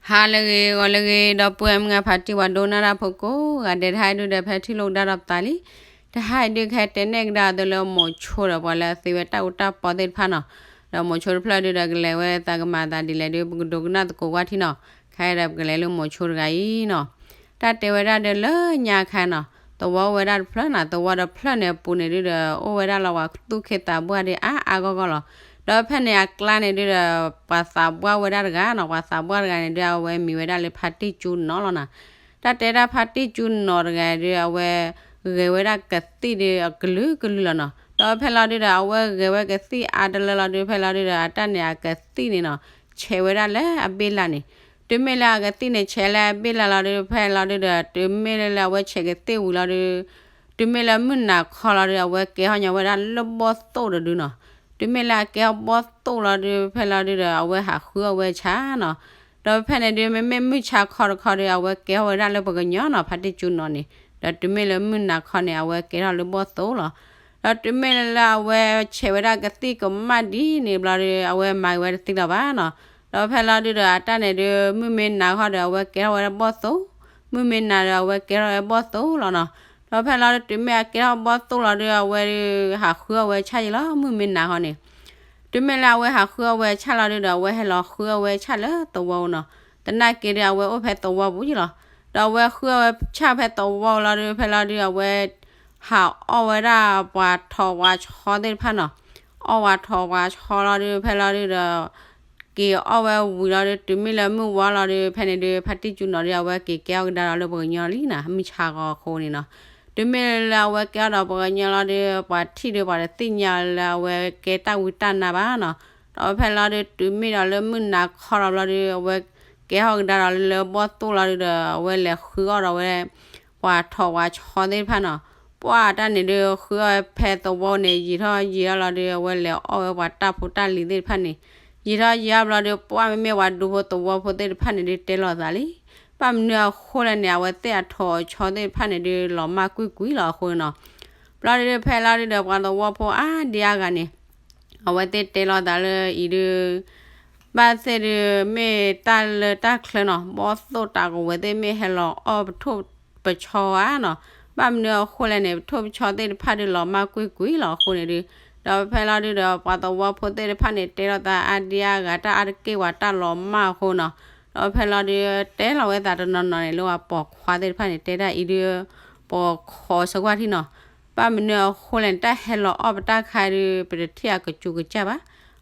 ဟါလၢအဂ့ၤ ဂီၤလၢအဂ့ၤ ဒီပုၢ်ဝဲၢ်မုၣ်ခွါဖါတံၢ် ပှၤဒိကနၣ်တၢ်ဖိကိးဂၤဒဲး တဟါအံၤဒုဒီး ဖဲထံၣ်လိာ်ကဒါဒီးပသးလံ. တဟါအံၤဒု ကဟဲတဲနဲၣ်ကဒါအီၤသုလၢမိၤဆိဒီး ပှၤလၢအသ့ဝဲတၢ်အူတၢ်ပီသ့ၣ်တဖၣ်နီၤ. ဒီးမိၤဆိတဖျၢၣ်ဒုဒီး ကလဲၤဝဲသးကမၤသးဒ်လဲၣ်ဒု ပကဒိကနၣ်သကိးကွၢ်ထံနီၤ. ခဲအံၤဒီး ပကလဲၤလၢမိၤဆိတဂၤအံၤနီၤ. တၢ်တဲဝဲဒၣ်ဒီးလၢညါခါနီၤ သဝီအိၣ်ဝဲဒၣ်တဖျၢၣ်နီၤ. သဝီတဖျၢၣ်န့ၣ်အပူၤန့ၣ်ဒုဒီး အိၣ်ဝဲဒၣ်လၢပှၤသူၣ်က့သးပှၢ်ဒု အါအါဂီၢ်ဂီၢ်လီၤ. ဒီးဖဲန့ၣ်အကျါန့ၣ်ဒုဒီး ပှၤသးပှၢ်ဝဲဒၣ်တဂၤနီၤ. ပှၤသးပှၢ်တဂၤန့ၣ်ဒု အဝဲမံၤဝဲဒၣ်လၢဖါတံၢ်ကၠူနီၤလီၤနီၤ. တၢ်တဲဒၣ်ဖါတံၢ်ကၠူနီၤတဂၤဒု အဝဲဂဲၤဝဲဒၣ်ကသံၣ်ဒုအကလုာ်ကလုာ်လီၤနီၤ. ဒီးဖဲလီၤဒုဒီး အဝဲဂဲၤဝဲကသံၣ်အါတလၢလီၤဒု ဖဲလီၤဒုဒီး အတၢ်န့ၣ်အကသံၣ်န့ၣ်နီၤ ဆဲးဝဲဒၣ်လၢအဘ့ၣ်လၢ်န့ၣ်. တုၤမ့ၢ်လၢအကသံၣ်န့ၣ်ဆဲးလၢအဘ့ၣ်လၢ်လီၤဒု ဖဲလီၤဒုဒီး တုၤမ့ၢ်လၢအဝဲဆဲးကသံၣ်ဝံၤလီၤဒု တုၤမ့ၢ်လၢမုၢ်နၤခီလီၤဒု အဝဲကဲထီၣ်ညီဝဲဒၣ်လၢဘီၣ်သိၣ်တဒုနီၤ. တုၤမ့ၢ်လၢအကဲထီၣ်ဘီၣ်သိၣ်လီၤဒု ဖဲလီၤဒုဒီး အဝဲဟးဃုအီၣ်ဝဲဆၣ်နီၤ. ဒီးဖဲန့ၣ်ဒု မ့မ့ၢ်မုၢ်ဆါခီတခီဒု အဝဲကဲထီၣ်ဝဲဒၣ်လၢပှၤကညီနီၤ ဖါတံၢ်ကၠူနီၤန့ၣ်. ဒီးတုၤမ့ၢ်လၢမုၢ်နၤခီန့ၣ် အဝဲကဲထီၣ်လၢဘီၣ်သိၣ်လီၤ. ဒီးတုၤမ့ၢ်လၢအဝဲဆဲးဝဲဒၣ်ကသံၣ်ကမၣ်ဒ်န့ၣ်ဘျီဒု အဝဲမၤက့ၤဝဲတသ့လၢၤဘၣ်နီၤ. ဒီးဖဲလီၤဒုဒီး အတၢ်န့ၣ်ဒု မုၢ်မ့ၢ်နၤဃီဒီး အဝဲကဲထီၣ်ဝဲဒၣ်ဘီၣ်သိၣ်, မုၢ်မ့ၢ်နၤဒီး အဝဲကဲထီၣ်ဝဲဘီၣ်သိၣ်လီၤနီၤ. ဒီးဖဲလီၤဒု တုၤမ့ၢ်အကဲထီၣ်ဘီၣ်သိၣ်လီၤဒု အဝဲဒု ဟးဃုအီၣ်ဝဲဆၣ်ယံလီၤ မုၢ်မ့ၢ်နၤဃီန့ၣ်. တုၤမ့ၢ်လၢအဝဲဟးဃုအီၣ်ဝဲဆၣ်လီၤဒုဒီး အဝဲဟဲလီၤဃုအီၣ်ဝဲဆၣ်လၢသဝီပူၤနီၤ. သနာ်က့ဒု အဝဲအိၣ်ဖဲသဝီပူၤယံလီၤ. ဒီးအဝဲဃုအီၣ်ဝဲဆၣ်ဖဲသဝီပူၤလီၤဒု ဖဲလီၤဒု အဝဲ ဟးအီၣ်ဝဲဒၣ်ပှၤထိးပှၤဆီသ့ၣ်တဖၣ်နီၤ. အီၣ်ပှၤထိးပှၤဆီလီၤဒု ဖဲလီၤဒုဒီး က့ၤအီၣ်ဝဲဝံၤလီၤဒု တုၤမ့ၢ်လၢမုၢ်ဝါလီၤဒု ဖဲန့ၣ်ဒု ဖါတံၢ်ကၠူနီၤဒု အဝဲက့ၤကဲထီၣ်ကဒါဒီးလၢပှၤကညီလံနီၤ မုၢ်ဆါဂီၤအဃိန့ၣ်နီၤ. တုၤမ့ၢ်လၢအဝဲကဲထီၣ်ဒီးပှၤကညီလီၤဒု ပှၤထံၣ်ဒု ပှၤတသ့ၣ်ညါလၢအဝဲကဲတၢ်ဝံတၢ်နါဘၣ်နီၤ. ဒီးဖဲလီၤဒု တုၤမ့ၢ်ဒီးလၢမုၢ်နၤခီလီၤဘျီဒု အဝဲကဲထီၣ်ကဒါဒီးလၢဘီၣ်သိၣ်လီၤဒုဒီး အဝဲလဲၤဃုအီၣ်ဒီးဝဲ ပှၤထိးပှၤဆီသ့ၣ်တဖၣ်နီၤ.ပှၢ်တၢ်န့ၣ်ဒု ဃုအီၣ်ဝဲဖဲသဝီန့ၣ် ယံာ်ထီၣ်ယံာ်ထီၣ်လီၤဒု အဝဲလဲၤအီၣ်ဝဲပှၤတၢ်ဖိတၢ်လံၤသ့ၣ်တဖၣ်န့ၣ် ယံာ်ထီၣ်ယံာ်ထီၣ်ဘျီဒု ပှၢ်မ့မ့ၢ်ပှၤဒူဖိသဝီဖိသ့ၣ်တဖၣ်န့ၣ်ဒု တဲလိာ်သးလံ. ဘၣ်မနုၤအဃိလဲၣ်န့ၣ် အဝဲသ့ၣ်အထိးအဆီသ့ၣ်တဖၣ်န့ၣ်ဒု လီၤမၢ်ကွံာ်ကွံာ်လီၤအဃိန့ၣ်နီၤ. ဘျီဒု ဖဲလီၤဒုဒီး ပှၤသဝီဖိအါဒံအါဂၤန့ၣ် အဝဲသ့ၣ်တဲလိာ်သးလၢအံၤဒု ဘၣ်သ့ၣ်ဒု မ့ၢ်တၢ်လၢတၢ်ချၢနီၤ ဘီၣ်သိၣ်တၢ်ကဝဲၤသ့ၣ်မ့ၢ်ဟဲလီၤအီၣ်ပထိၣ်ပဆီဧါနီၤ. ဘၣ်မနုၤအဃိလဲၣ်န့ၣ် ပထိၣ်ပဆီသ့ၣ်တဖၣ်ဒု လီၤမၢ်ကွံာ်ကွံာ်လီၤအဃိန့ၣ်ဒု ဒီးဖဲလီၤဒုဒီး ပှၤသဝီဖိသ့ၣ်တဖၣ်န့ၣ် တဲလိာ်သးအါဒံအါဂၤ တၢ်အါတက့ၢ်ဝဲတၢ်လီၤမၢ်အဃိနီၤ. ဒီးဖဲလီၤဒု တဲလီၤဝဲသးတနီၤနီၤန့ၣ် လၢပှၤပိာ်ခွါသ့ၣ်တဖၣ်န့ၣ် တဲဒၣ်အံၤဒု ပိာ်ခိးဆၢကွၢ်ထံနီၤ. ဘၣ်မနုၤအဃိလဲၣ်န့ၣ် တၢ်ဟဲလီၤအီၣ်ပတၢ်ခါဒု ပတထံၣ်အကစူၤကစၢ်ဘၣ်.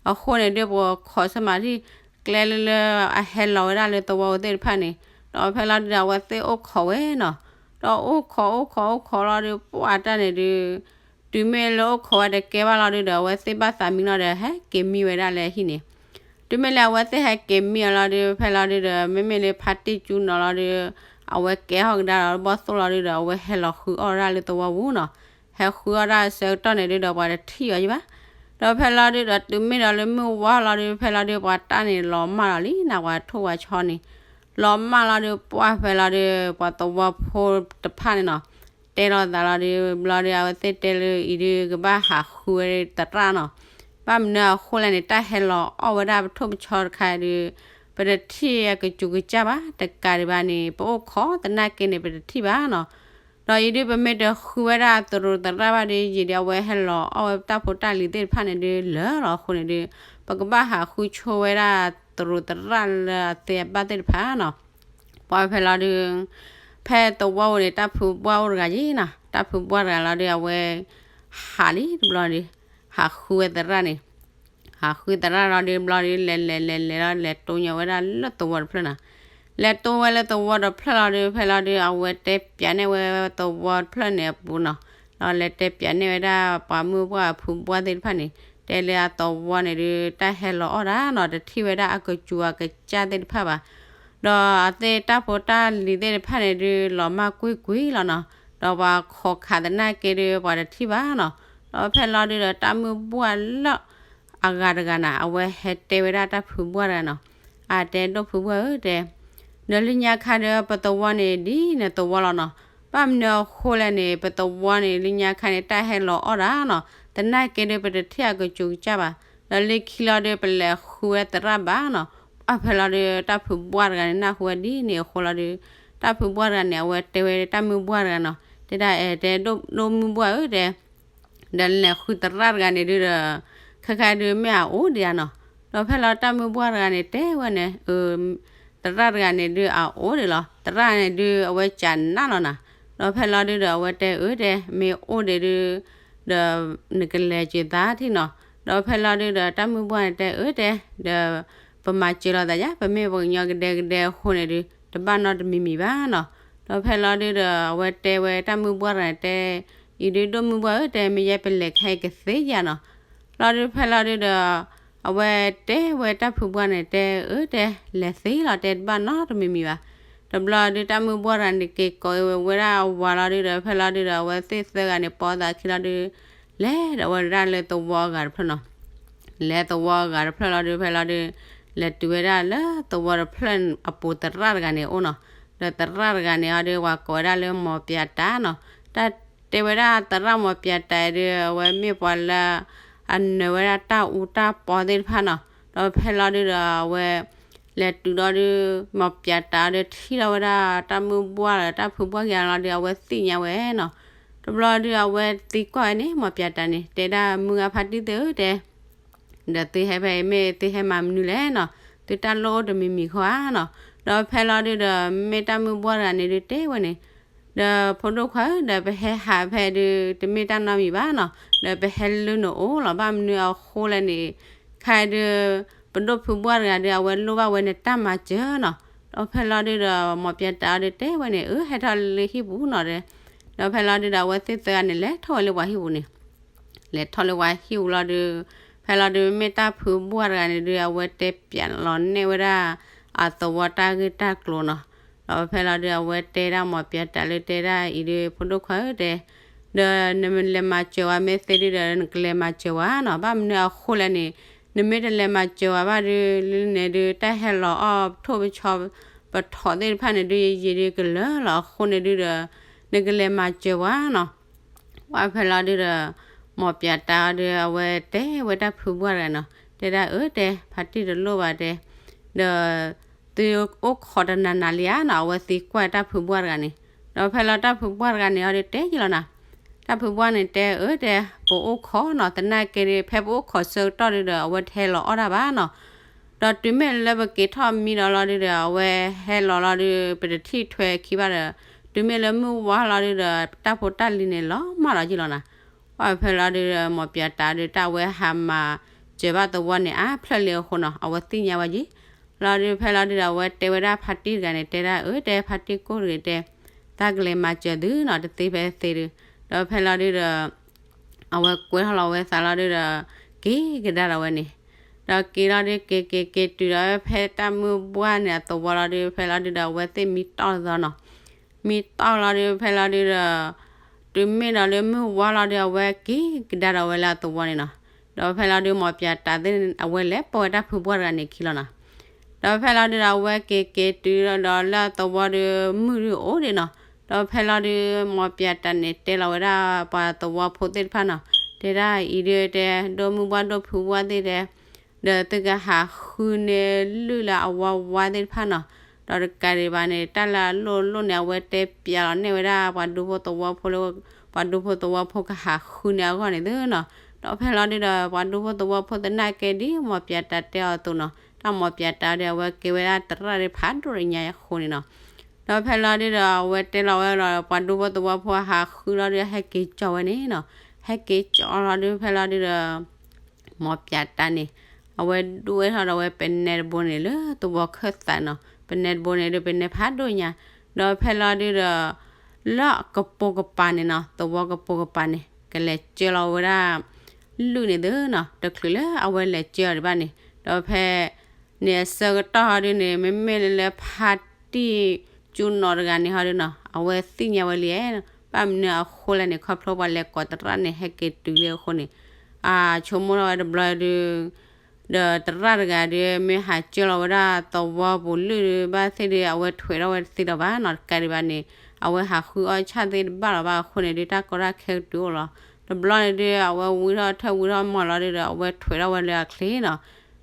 အဃိန့ၣ်ဒု ပိာ်ခိးဆၢမၤထံၣ် ကျဲလၢလၢအဟဲလီၤဝဲဒၣ်လၢသဝီပူၤသ့ၣ်တဖၣ်န့ၣ် ဒီးဖဲလီၤဒုဒီး အဝဲသ့ၣ်အိၣ်ခိးဝဲနီၤ. ဒီးအိၣ်ခိးအိၣ်ခိးအိၣ်ခိးလီၤဒု ပှၢ်တၢ်န့ၣ်ဒု တုၤမ့ၢ်လၢအိၣ်ခိးဝဲတကဲဘၣ်လီၤဒုဒီး အဝဲသ့ၣ်ဘၣ်သးမံလီၤဒီး ဟဲက့ၤမံဝဲဒၣ်လၢဟံၣ်န့ၣ်. တုၤမ့ၢ်လၢအဝဲသ့ၣ်ဟဲက့ၤမံအီၤလီၤဒု ဖဲလီၤဒုဒီး မ့မ့ၢ်လၢဖါတံၢ်ကၠူနီၤလီၤဒု အဝဲကဲထီၣ်ကဒါဒီးလၢဘီၣ်သိၣ်လီၤဒုဒီး အဝဲဟဲလီၤဃုအီၣ်ဒၣ်လၢသဝီပူၤနီၤ. ဟဲဃုအီၣ်ဒၣ်ဆၢကတီၢ်န့ၣ်ဒုဒီး ပှၤတထံၣ်အီၤယဘၣ်. ဒီးဖဲလီၤဒုဒီး တုၤမ့ၢ်ဒီးလၢမုၢ်ဝါလီၤဒု ဖဲလီၤဒု ပှၤတၢ်န့ၣ်လီၤမၢ်လီၤလံနီၤ ပှၤထိၣ်ပှၤဆီန့ၣ် လီၤမၢ်လီၤဒု ပှၢ်ဖဲလီၤဒု ပှၤသဝီဖိတဖၣ်န့ၣ်နီၤ တဲလိာ်သးလီၤဒု ဘျီဒု အဝဲသ့ၣ်တဲလၢအံၤဒု ကဘၣ်ဟးဃုဝဲသရၣ်နီၤ. ဘၣ်မနုၤအဃိလဲၣ်န့ၣ် တၢ်ဟဲလီၤအီၣ်ဝဲဒၣ်ပထိၣ်ပဆီတခါဒု ပတထံၣ်အကစူၤကစၢ်ဘၣ် တကးဒံးဘၣ်န့ၣ် ပအိၣ်ခိးသနာ်က့န့ၣ် ပတထံၣ်ဘၣ်နီၤ. ဒီးအံၤဒု ပမ့ၢ်တဃုဝဲဒၣ်သရူးသရၣ်ဘၣ်ဒု ယံာ်ဒု အဝဲဟဲလီၤအီၣ်ဝဲတၢ်ဖိတၢ်လံၤသ့ၣ်တဖၣ်န့ၣ်ဒု လၢာ်လီၤအဃိန့ၣ်ဒု ပကဘၣ်ဟးဃုဆိဝဲဒၣ်သရူးသရၣ်လၢအသ့အဘၣ်သ့ၣ်တဖၣ်နီၤ. ပှၢ်ဖဲလီၤဒု ဖဲသဝီပူၤန့ၣ် တၢ်ဖုဘှၢ်အိၣ်တဂၤယ့နီၤ တၢ်ဖုဘှၢ်တဂၤလီၤဒု အဝဲ ဟးလံတဘျီဒု ဟးဃုဝဲသရၣ်န့ၣ် ဟးဃုသရၣ်လီၤဒု ဘျီဒု လဲၤလဲၤလဲၤလဲၤလီၤ လဲၤတိညါဝဲဒၣ်လၢသဝီတဖျၢၣ်နီၤ. လဲၤတိဝဲလၢသဝီတဖျၢၣ်လီၤဒု ဖဲလီၤဒု အဝဲတဲပၠးန့ၢ်ဝဲသဝီတဖျၢၣ်န့ၣ်အပူၤနီၤ. ဒီးလဲၤတဲပၠးန့ၢ်ဝဲဒၣ်ပှၤမုၣ်ပှၢ်ဖုဘှၢ်သ့ၣ်တဖၣ်န့ၣ် တဲလၢအသဝီန့ၣ်ဒု တၢ်ဟဲလီၤအီၣ်တၢ်နီၤ တထံၣ်ဝဲဒၣ်အကစူၤအကစၢ်သ့ၣ်တဖၣ်ဘၣ်. ဒီးအသ့ၣ်တၢ်ဖိတၢ်လံၤသ့ၣ်တဖၣ်န့ၣ်ဒု လီၤမၢ်ကွံာ်ကွံာ်လီၤနီၤ. ဒီးပှၤခိးခးသနာ်က့ဒု ပှၤတထံၣ်ဘၣ်နီၤ. ဒီးဖဲလီၤဒုဒီးတၢ်မုၢ်ဘှၢ်လၢ အဂၤတဂၤနီၤ အဝဲဟဲတဲဝဲဒၣ်တၢ်ဖုဘှၢ်တဂၤနီၤ. အတဲဒိၣ်ဖုဘှၢ်ဧၢ တဲ နလၢညါခါဒီး ပသဝီန့ၣ်ဒ်နသဝီလီၤနီၤ. ဘၣ်မနုၤအဃိလဲၣ်န့ၣ် ပသဝီန့ၣ် လၢညါခါန့ၣ် တၢ်ဟဲလီၤအီၣ်တၢ်နီၤ. သနာ်က့ဒု ပတထံၣ်အကစူၤကစၢ်ဘၣ်. ဒီးလၢခံလီၤဒု ပလဲၤဃုဝဲသရၣ်ဘၣ်နီၤ. အဖဲလီၤဒုး တၢ်ဖုဘှၢ်တဂၤန့ၣ် နၢ်ဟူဝဲဒ်န့ၣ်အဃိလီၤဒုး, တၢ်ဖုဘှၢ်တဂၤန့ၣ် အဝဲတဲဝဲတၢ်မုၢ်ဘှၢ်တဂၤနီၤ, တဲဒၣ်အဲ တဲဒိၣ်ဒိၣ်မုၢ်ဘှၢ်ဧၢ တဲ ဒီးလဲၤဃုသရၣ်တဂၤန့ၣ်ဒုးဒီး ခဲခါဒုးမ့ၢ်အအိၣ်ဒံးဧါနီၤ. ဒီးဖဲလီၤတၢ်မုၢ်ဘှၢ်တဂၤန့ၣ် တဲဝဲန့ၣ် သရၣ်တဂၤန့ၣ်ဒုးအအိၣ်ဒံးလီၤ. သရၣ်န့ၣ်ဒုး အဝဲကနၣ်လီၤနၤ. ဒီးဖဲလီၤဒုးဒီး အဝဲတဲအၢ တဲ မ့ၢ်အိၣ်ဒံးဒုး ဒီးနကလဲၤစၢၤသးထံၣ်နီၤ. ဒီးဖဲလီၤဒုးဒီး တၢ်မုၢ်ဘှၢ်န့ၣ်တဲအၢ တဲ ဒီး ပမၤစၢၤလီၤသးယါ, ပမ့ၢ်ပှၤကညီကဒဲကဒဲအဃိန့ၣ်ဒုး တဘၣ်နီတမံၤမံၤဘၣ်နီၤ. ဒီးဖဲလီၤဒုးဒီး အဝဲတဲဝဲတၢ်မုၢ်ဘှၢ်တဂၤန့ၣ် တဲ အံၤဒုးဒိၣ်မုၢ်ဘှၢ်ဧၢ တဲ မ့ၢ်ယဲပလဲၤခဲအံၤကသ့ဧါနီၤ. လီၤဒုးဖဲလီၤဒုးဒီး အဝဲတဲဝဲတၢ်ဖုဘှၢ်န့ၣ် တဲအၢ တဲ လဲၤသ့လီၤ တဲ တဘၣ်နီတမံၤမံၤဘၣ်. တဘျီဒုးတၢ်မုၢ်ဘှၢ်တဂၤန့ၣ် က့ၤကိးဝဲဒၣ်အဝၤလီၤဒုးဒီး ဖဲလီၤဒုးဒီး အဝဲသ့ၣ်သၢဂၤန့ၣ် ပိာ်သးခံလီၤဒုး လဲၤဒီးဝဲဒၣ်လၢသဝီအဂၤတဖျၢၣ်နီၤ. လဲၤသဝီအဂၤတဖျၢၣ်လီၤဒုး ဖဲလီၤဒုး လဲၤတုၤဝဲဒၣ်လၢသဝီတဖျၢၣ်အပူၤ သရၣ်တဂၤန့ၣ်အိၣ်နီၤ. ဒီးသရၣ်တဂၤန့ၣ်ဟီဒုး ပှၤကိးဝဲဒၣ်လၢမီၤပၠးတၢ်နီၤ. တၢ်တဲဝဲဒၣ်သရၣ်မီၤပၠးတၢ်ဒုး အဝဲမ့ၢ်ပှၤလၢ အနၢၤဝဲဒၣ်တၢ်အူတၢ်ပီသ့ၣ်တဖၣ်နီၤ. ဒီးဖဲလီၤဒုးဒီး အဝဲ လဲၤတုၤဒီးဒုး မီၤပၠးတၢ်အီၤဒုး ထံၣ်ထီၣ်ဝဲဒၣ်တၢ်မုၢ်ဘှၢ်ဒီး တၢ်ဖုဘှၢ်ခံဂၤလီၤဒုး အဝဲသ့ၣ်ညါဝဲနီၤ. တဘျီဒုး အဝဲသံကွၢ်ဝဲန့ၣ် မီၤပၠးတၢ်န့ၣ် တဲဒၣ် မုၢ်ဂၤဖါတံၢ်သ့ၣ်ဧၢ တဲ ဒီးသုဟဲဖဲအံၤမ့ၢ်သုဟဲမၤမနုၤလဲၣ်နီၤ, သုတၢ်လိၣ်အိၣ်တမံၤမံၤဃီဧါနီၤ. ဒီးဖဲလီၤဒုးဒီး မ့ၢ်တၢ်မုၢ်ဘှၢ်တဂၤန့ၣ်ဒုးတဲဝဲန့ၣ်, ဒီးဖိဒိၣ်ခွါဧၢ, ဒီးပဟဲဟးဖဲဒုး တမ့ၢ်တၢ်နီတမံၤဘၣ်နီၤ, ဒီးပဟဲလၢနအိၣ်လီၤ. ဘၣ်မနုၤအဃိလဲၣ်န့ၣ်, ခဲအံၤဒုး ပဒိၣ်ဖုဘှၢ်တဂၤဒုး အဝဲလိၣ်ဘၣ်ဝဲနတၢ်မၤစၢၤနီၤ. ဒီးဖဲလီၤဒုးဒီး မီၤပၠးတၢ်အီၤဒုးတဲဝဲန့ၣ်, အၢ ဟဲထီၣ်လၢဟံၣ်ပူၤနီၤတဲ. ဒီးဖဲလီၤဒုးဒီး အဝဲသ့ၣ်သၢဂၤန့ၣ် လဲၤထီၣ်ဝဲလၢပှၤဟံၣ်ပူၤန့ၣ် လဲၤထီၣ်လၢပှၤဟံၣ်ပူၤလီၤဒုး, ဖဲလီၤဒုး မ့ၢ်တၢ်ဖုဘှၢ်တဂၤန့ၣ်ဒုး အဝဲတဲပျးလီၤနဲၣ်ဝဲဒၣ် အသဝီတၢ်ဂ့ၢ်တၢ်ကျိၤနီၤ. ဒီးဖဲလီၤဒုး အဝဲတဲဒၣ်မီၤပၠးတၢ်လၢတဲဒၣ်အံၤဒုး ဖိဒိၣ်ခွါဧၢ တဲ, ဒီးနမ့ၢ်လဲၤမၤစၢၤဝဲမ့ၢ်သ့ဒုးဒီး နကလဲၤမၤစၢၤဝဲနီၤ. ဘၣ်မနုၤအဃိလဲၣ်န့ၣ်, နမ့ၢ်တလဲၤမၤစၢၤဝဲဘၣ်ဒုး လၢန့ၣ်ဒုး တၢ်ဟဲလီၤအီၣ်ထိၣ်ပဆီ ပထိးသ့ၣ်တဖၣ်န့ၣ်ဒုး ယံာ်ယံာ်ဒုးကလၢာ်လီၤအဃိန့ၣ်ဒုးဒီး နကလဲၤမၤစၢၤဝဲနီၤ. ဝဲဖဲလီၤဒုးဒီး မီၤပၠးတၢ်အီၤဒုး အဝဲတဲဝဲတၢ်ဖုဘှၢ်တဂၤနီၤ, တဲဒၣ်အၢ တဲ ဖါတံၢ်တလိၣ်ဘၣ်တဲ, ဒီး သုအိၣ်ခိးတနၤနၤလံဧါနီၤ. အဝဲသံကွၢ်တၢ်ဖုဘှၢ်တဂၤန့ၣ်, ဒီးဖဲလီၤတၢ်ဖုဘှၢ်တဂၤန့ၣ် အီၤဒုးတဲယံာ်လီၤနၤ. တၢ်ဖုဘှၢ်န့ၣ်တဲအၢ တဲ ပအိၣ်ခိးနီၤ, သနာ်က့ဒုး ဖဲပအိၣ်ခိးဆၢကတီၢ်ဒုးဒီး အဝဲတဟဲလီၤအီၣ်တၢ်ဘၣ်နီၤ. ဒီးတုၤမ့ၢ်လၢပက့ၤထီၣ်မံဒီးလီၤဒုးဒီး အဝဲဟဲလီၤလီၤဒုး ပတထံၣ်ထွဲခံဘၣ်ဒီး, တုၤမ့ၢ်လၢမုၢ်ဝါလီၤဒုးဒီး တၢ်ဖိတၢ်လံၤန့ၣ် လီၤမၢ်လီၤယံာ်လီၤနၤ. ဝဲဖဲလီၤဒုးဒီး မီၤပၠးတၢ်ဒုး တၢ်ဝဲဟးမၤစၢၤဘၣ်သဝီန့ၣ် အါဖျၢၣ်လံအဃိနီၤ အဝဲသ့ၣ်ညါဝဲယံာ် လီၤဒုး ဖဲလီၤဒုးဒီး အဝဲတဲဝဲဒၣ်ဖါတံၢ်တဂၤန့ၣ် တဲဒၣ်အၢ တဲ ဖါတံၢ်ကိၢ်တဂ့ၤ တဲ, တၢ်ကလဲၤမၤစၢၤသုနီၤ တသ့ဖဲသ့ဒုး. ဒီးဖဲလီၤဒုးဒီး အဝဲကွဲထီၣ်လီၤဝဲသးလီၤဒုးဒီး က့ၤကဒါဒီးဝဲန့ၣ်, ဒီးက့ၤလီၤဒုး က့ၤက့ၤက့ၤတုၤဒီးဖဲတၢ်မုၢ်ဘှၢ်န့ၣ်အသဝီလီၤဒုး ဖဲလီၤဒုးဒီး အဝဲသ့ၣ်မံတီၢ်လီၤနီၤ. မံတီၢ်လီၤဒုး ဖဲလီၤဒုးဒီး တုၤမ့ၢ်ဒီးလၢမုၢ်ဝါလီၤဒုး အဝဲက့ၤကဒါဒီးဝဲလၢအသဝီန့ၣ်နီၤ. ဒီးဖဲလီၤဒုး မီၤပၠးတၢ်သ့ၣ် အဝဲလဲၤပိာ်ဝဲတၢ်ဖုဘှၢ်တဂၤန့ၣ်ခံလီၤနီၤ. ဒီးဖဲလီၤဒုးဒီး အဝဲက့ၤက့ၤတုၤဒီးလၢအသဝီဒုး မုၢ်ဒုးအိၣ်ဒံးနီၤ. ဒီးဖဲလီၤဒုး မီၤပၠးတၢ်န့ၣ်တဲလီၤဝဲဒၣ်ပှၤသဝီဖိသ့ၣ်တဖၣ်နီၤ, တဲဒၣ်အံၤဒုးတဲ ဒိၣ်မုၢ်ဘှၢ်ဒိၣ်ဖုဘှၢ်သ့ၣ်တဲ ဒီးသုကဟးဃုန့ၢ်လုၢ်လၢအဝါဝါသ့ၣ်တဖၣ်နီၤ. ဒီးတကးဒံးဘၣ်န့ၣ် တၢ်လၢအလိၣ်လိၣ်န့ၣ် အဝဲတဲပျးလီၤနဲၣ်ဝဲဒၣ်ပှၤဒူဖိသဝီဖိလၢ ပှၤဒူဖိသဝီဖိကဟးဃုန့ၢ်အဂီၢ်န့ၣ်သုနီၤ. ဒီးဖဲလီၤဒုးဒီး ပှၤဒူဖိသဝီဖိသနာ်က့ဒ်မီၤပၠးတၢ်တဲအီၤအသိးနီၤ, တၢ်မီၤပၠးတၢ်ဒုး အဝဲကဲဝဲဒၣ်သရၣ်ဒုးဖးဒိၣ်တညါအဃိန့ၣ်နီၤ. ဒီးဖဲလီၤဒုးဒီး အဝဲတဲလီၤဝဲဒီး ပှၤဒူဖိသဝီဖိဟးဃုလီၤဒုး ဟဲက့ၤကၠီဝဲန့ၣ်နီၤ. ဟဲက့ၤကၠီလီၤဒုး ဖဲလီၤဒုးဒီး မီၤပၠးတၢ်န့ၣ် အဝဲဒိၣ်ဝဲထီၣ်ဒီးဝဲပနဲတဘိန့ၣ်လၢသဝီခၢၣ်သးနီၤ, ပနဲတဘိန့ၣ်ဒုး ပနဲဖးဒိၣ်ညါ. ဒီးဖဲလီၤဒုးဒီး လၢကပိာ်ကပၤန့ၣ်နီၤ, သဝီကပိာ်ကပၤန့ၣ် ကလဲၤကၢလီၤဝဲဒၣ် လုၢ်န့ၣ်သုနီၤ, တချုးလၢအဝဲလဲၤကၢအီၤဒံးဘၣ်န့ၣ်, ဒီးဖဲ န့ၣ်အဆၢကတီၢ်ဟီဒုးန့ၣ် မ့မ့ၢ်လၢဖါတံၢ်ကၠူနီၤတဂၤန့ၣ်ဟီဒုးနီၤ, အဝဲသ့ၣ်ညါဝဲလံ, ဘၣ်မနုၤအဃိလဲၣ်န့ၣ် ခီဖျိပှၤလဲၤကိးသရၣ်န့ၣ် ဟဲက့ၤတုၤလံအဃိန့ၣ်, အဆိကမိၣ်ထီၣ်ဝဲတဘျီဒုး ဒီးသရၣ်တဂၤဒုး မ့ၢ်ဟးကၢလီၤဝဲဒၣ်သဝီပူၤလုၢ်ဒုး ဘၣ်သ့ၣ်ဒုး အဝဲထွဲးထီၣ်ဝဲတသ့လၢၤဘၣ်နီၤ, တကးဒံးဘၣ်န့ၣ် အဝဲဟးဃုအီၣ်ဆၣ်သ့ၣ်တဘၣ်လီၤဘၣ်အဃိန့ၣ်ဒုး တၢ်ကီတၢ်ခဲကတုၤအိၣ်လီၤ. တဘျီန့ၣ်ဒုး အဝဲဝံထီၣ်ထၢၣ်ဝံထီၣ်မီၢ်လီၤဒုးဒီး အဝဲထွဲးထီၣ်ဝဲလၢအချ့နီၤ.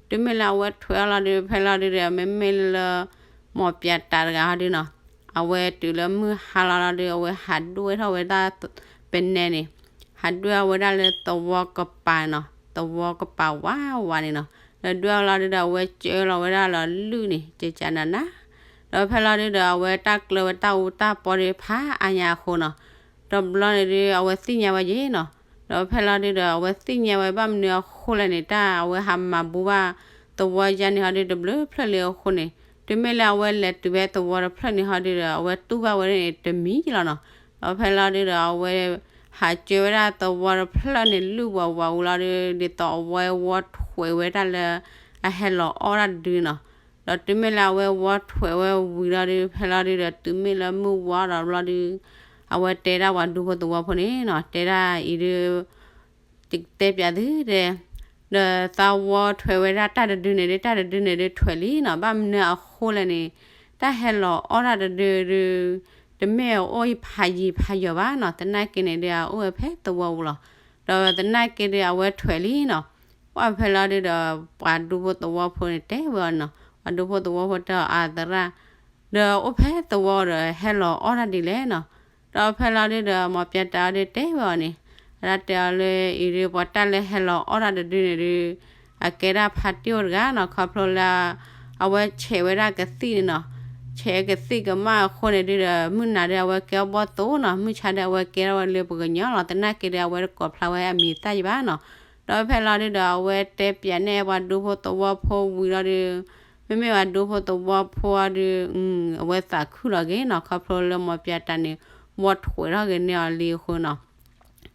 တုၤမ့ၢ်လၢအဝဲထွဲးအီၤလီၤဒုး ဖဲလီၤဒုးဒီး မ့မ့ၢ်လၢ မီၢ်ပၠးတးတဂၤဟီဒုးနီၤ, အဝဲတုၤလၢမုၢ်ဟါလီၤလီၤဒုး အဝဲဟးဒွဲၣ်ထီၣ်ဝဲဒၣ် ပနဲန့ၣ်, ဟးဒွဲၣ်အီၤဝဲဒၣ်လၢသဝီကပၤနီၤ, သဝီကပၤဝးဝးန့ၣ်နီၤ, ဒီးဒွဲၣ်အီၤလီၤဒုးဒီး အဝဲကၢလီၤဝဲဒၣ်လီၤလုၢ်န့ၣ် ကကနၤနၤ, ဒီးဖဲလီၤဒုးဒီး အဝဲတၢ်ကျၢၤဝဲတၢ်အူတၢ်ပီဒုးဖးအါညါအဃိနီၤ, တဘျီန့ၣ်ဒုး အဝဲသ့ၣ်ညါဝဲယ့ၣ်နီၤ, ဒီးဖဲလီၤဒုးဒီး အဝဲသ့ၣ်ညါဝဲဘၣ်မနုၤအဃိလဲၣ်န့ၣ် တၢ်အဝဲဟးမၤဘူးဘၣ် သဝီယါန့ၣ်ဟီဒုး တဘျုးဖျၢၣ်လံအဃိန့ၣ်, တုၤမ့ၢ်လၢအဝဲလဲၤတုၤဖဲသဝီတဖျၢၣ်န့ၣ်ဟီဒုးဒီး အဝဲတူၢ်ဘၣ်ဝဲန့ၣ်တမံၤလီၤနီၤ, ဒီးဖဲလီၤဒုးဒီး အဝဲ ဟးကၢဝဲဒၣ်သဝီတဖျၢၣ်န့ၣ် လုၢ်ဝးဝးဝံၤလီၤဒုး ဒ်သိးအဝဲဝီထွဲးဝဲဒၣ်လၢ အဟဲလီၤအီၣ်တၢ်တဒုနီၤ, ဒီးတုၤမ့ၢ်လၢအဝဲဝီထွဲးဝဲဝံၤလီၤဒုး ဖဲလီၤဒုးဒီး တုၤမ့ၢ်လၢမုၢ်ဝါဒီးဘျီဒုး အဝဲတဲဒၣ်ပှၤဒူဖိသဝီဖိန့ၣ်နီၤ, တဲဒၣ်အံၤဒုး ယကတဲပၠးသုတဲ, ဒီးသးဝီထွဲးဝဲဒၣ်တၢ်တဒုန့ၣ်ဒုး တၢ်တဒုန့ၣ်ဒုးထွဲးလံနီၤ, ဘၣ်မနုၤအဃိလဲၣ်န့ၣ် တၢ်ဟဲလီၤအီၣ်တၢ်တဒုဒုး တမ့ၢ်အအိၣ်ဖးယံၤဖးယီၤဘၣ်နီၤ, သနာ်က့န့ၣ်ဒုး အအိၣ်ဝဲဖဲသဝီပူၤလီၤ, ဒီးသနာ်က့ဒုး အဝဲထွဲးလံနီၤ, ပှၢ်ဖဲလီၤဒုးဒီး ပှၤဒူဖိသဝီဖိန့ၣ်တဲဝဲအီၤနီၤ, ပှၤဒူဖိသဝီဖိတဲအီၤအသရၣ် ဒီးအိၣ်ဖဲသဝီဒီးဟဲလီၤအီၣ်တၢ်ဒ်လဲၣ်နီၤ, ဒီးဖဲလီၤဒုးဒီး မီၢ်ပၠးတးအီၤဒုးတဲဝဲအီၤန့ၣ်, အတၢ်တဲအီၤလၢအံၤဒုး ပှၤတၢ်လၢဟဲလီၤအီၣ်တၢ်တဒုန့ၣ်ဒုး အကဲဒၣ်ဖါတံၢ်အိၣ်တဂၤနီၤ, ခီဖျိလၢ အဝဲဆဲးဝဲဒၣ်ကသံၣ်န့ၣ်နီၤ, ဆဲးကသံၣ်ကမၣ်အဃိန့ၣ်ဒုးဒီး မုၢ်နၤဒုးအဝဲကဲအီၣ်ဘီၣ်သိၣ်နီၤ, မုၢ်ဆါဒုးအဝဲကဲထီၣ်ဝဲလၢပှၤကညီလီၤ, သနာ်က့ဒုး အဝဲတကိးဖျါဝဲအမံၤသၣ်ယံၤဘၣ်နီၤ, ဒီးဖဲလီၤဒုးဒီး အဝဲတဲပၠးန့ၢ်ပှၤဒူဖိသဝီဖိဝံၤလီၤဒုး မ့မ့ၢ်ပှၤဒူဖိသဝီဖိအီၤဒုး အဝဲသးခုလီၤက့ၤနီၤ, ခီဖျိလၢမီၢ်ပၠးတးန့ၣ် ဝီထွဲးထီၣ်က့ၤန့ၢ်အီၤလံအဃိနီၤ,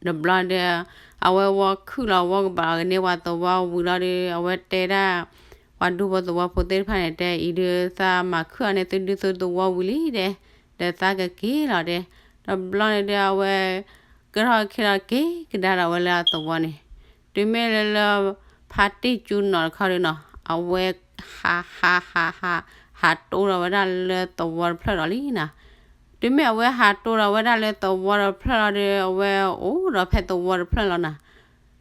တဘျီဒီး အဝဲဝီခုၣ်လီၤဝီကဘၣ်က့ၤန့ၢ်ပှၤသဝီဝံၤလီၤဒုး အဝဲတဲဒၣ် ပှၤဒူဖိသဝီဖိသ့ၣ်တဖၣ်န့ၣ် တဲအံၤဒုး သးမၤခုၣ်အီၤန့ၢ်သုဒုသုသဝီဝံၤလံတဲ, ဒီးသးကက့ၤလီၤတဲ, တဘျီန့ၣ်ဒုး အဝဲ ကထီၣ်ခ့ထီၣ်က့ၤကဒါဒီးဝဲလၢအသဝီန့ၣ်, တုၤမ့ၢ်လၢလၢ ဖါတံၢ်ကၠူနီၤတခီဒုးနီၤ, အဝဲ ဟးဟးဟးဟး ဟးတိၢ်ဒီးဝဲဒၣ်လၢသဝီတဖျၢၣ်ဒီးလံနီၤ, တုၤမ့ၢ်အဝဲဟးတိၢ်ဒီးဝဲဒၣ်လၢသဝီတဖျၢၣ်လီၤဒုး အဝဲအိၣ်ဒီးဖဲသဝီတဖျၢၣ်လီၤနီၤ,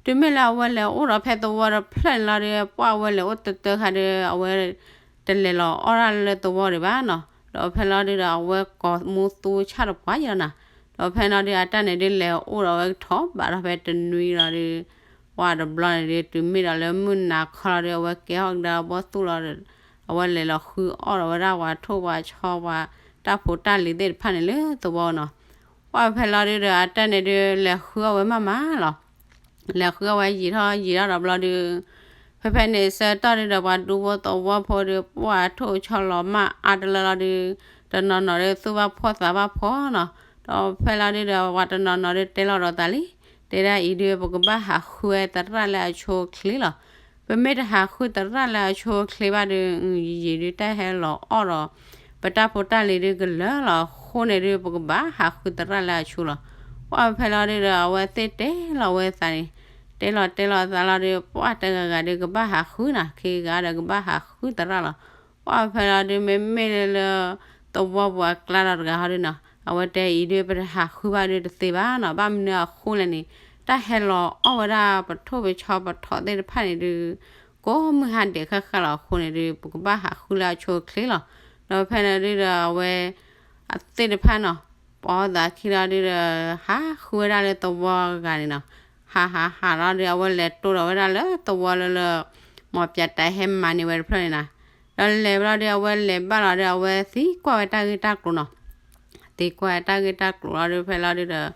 တုၤမ့ၢ်လၢအဝဲလဲၤအိၣ်ဒီးဖဲသဝီတဖျၢၣ်န့ၣ်လီၤဒီး ပှၢ်အဝဲလဲၤအိၣ်တၢတၢခါဒီး အဝဲ တလဲၤလီၤအီၣ်ဒၣ်လၢသဝီဒံးဘၣ်နီၤ, ဒီးဖဲလီၤဒုးဒီး အဝဲကိးမူသူဆၣ်တပှၢ်ယံၤလီၤနီၤ, ဒီးဖဲလီၤဒုး အတၢ်န့ၣ်ဒုးလဲၤအိၣ်ဒီးဝဲကထီဘးဒီးဖဲတနွံလီၤဒုး ပှၢ်တဘျီန့ၣ်ဒုး တုၤမ့ၢ်ဒီးလၢမုၢ်နၤခီလီၤဒုး အဝဲကဲထီၣ်ကဒါဘီၣ်သူၣ်လီၤဒီး အဝဲလဲၤလီၤဃုအီၣ်ဒီးဝဲဒၣ်ပှၤထိၣ်ပှၤဆီ ပှၤတၢ်ဖိတၢ်လံၤသ့ၣ်တဖၣ်န့ၣ်လၢသဝီနီၤ, ပှၢ်ဖဲလီၤဒုးဒီး အတၢ်န့ၣ်ဒုးလဲၤဃုအီၣ်ဝဲမးမးလီၤ လဲၤဃုအီၣ်ဝဲယံာ်ထီၣ်ယံာ်ထီၣ်ဒီးဘျီဒုး ဖဲဖဲန့ၣ် ဆၢကတီၢ်ဒုးဒီး ပှၤဒူဖိသဝီဖိဒုး ပှၢ်ထိၣ်ဆီလီၤမၢ်အါတလၢလီၤဒုး တနီၤနီၤဒုး သူၣ်ဘၣ်ဖှီၣ်သးဘၣ်ဖှီၣ်နီၤ, ဒီးဖဲလီၤဒုးဒီး ပှၤတနီၤနီၤဒုးတဲလီၤဒီးသးလံ, တဲဒၣ်အံၤဒုး ပကဘၣ်ဟးဃုဝဲသရၣ်လၢအဆိအချ့လီၤ. ပမ့ၢ်တဟးဃုသရၣ်လၢအဆိအချ့ဘၣ်ဒုး ယံာ်ဒုးတၢ်ဟဲလီၤအီၣ်ဒီး ပတၢ်ဖိတၢ်လံၤဒုးကလၢာ်လီၤ. အဃိန့ၣ်ဒုး ပကဘၣ်ဟးဃုသရၣ်လၢအဆိလီၤ. ပှၢ်ဖဲလီၤဒုးဒီး အဝဲသ့ၣ်တဲလီၤဝဲသးန့ၣ် တဲလီၤတဲလီၤသးလီၤဒုး ပှၢ်တဂၤဂၤဒုးကဘၣ်ဟးဃုနီၤ, ခံဂၤဒီးကဘၣ်ဟးဃုသရၣ်လီၤ. ပှၢ်ဖဲလီၤဒုး မ့မ့ၢ်လၢ သဝီပူၤအကျါဒီးတဂၤဟီဒုးနီၤ အဝဲတဲအံၤဒုး ပတဟးဃုဘၣ်ဒုးတသ့ဘၣ်နီၤ, ဘၣ်မနုၤအဃိလဲၣ်န့ၣ် တၢ်ဟဲလီၤအီၣ်ဝဲဒၣ်ပထိၣ်ပဆီပထိးသ့ၣ်တဖၣ်န့ၣ်ဒုး ကိးမုၢ်ဟါဒဲးဃၣ်ဃၣ်လီၤ. အဃိန့ၣ်ဒုး ပကဘၣ်ဟးဃုလၢအဆိအချ့လီၤ. ဒီးဖဲန့ၣ်ဒုးဒီး အဝဲ အသ့ၣ်တဖၣ်နီၤ ပှၤသးခံလီၤဒုးဒီး ဟးဃုဝဲဒၣ်လၢသဝီဂၤန့ၣ်နီၤ, ဟးဟးဟးလီၤဒုး အဝဲလဲၤတိၢ်ဒီးဝဲဒၣ်လၢသဝီလၢလၢ မီၢ်ပၠးတၢ်ဟဲမၤန့ၢ်ဝဲတဖျၢၣ်န့ၣ်နီၤ, ဒီးလဲၤဘျီဒုး အဝဲလဲၤဘၣ်လီၤဒီး အဝဲသံကွၢ်ဝဲတၢ်ဂ့ၢ်တၢ်ကျိၤနီၤ သံကွၢ်တၢ်ဂ့ၢ်တၢ်ကျိၤလီၤဒုး ဖဲလီၤဒုးဒီး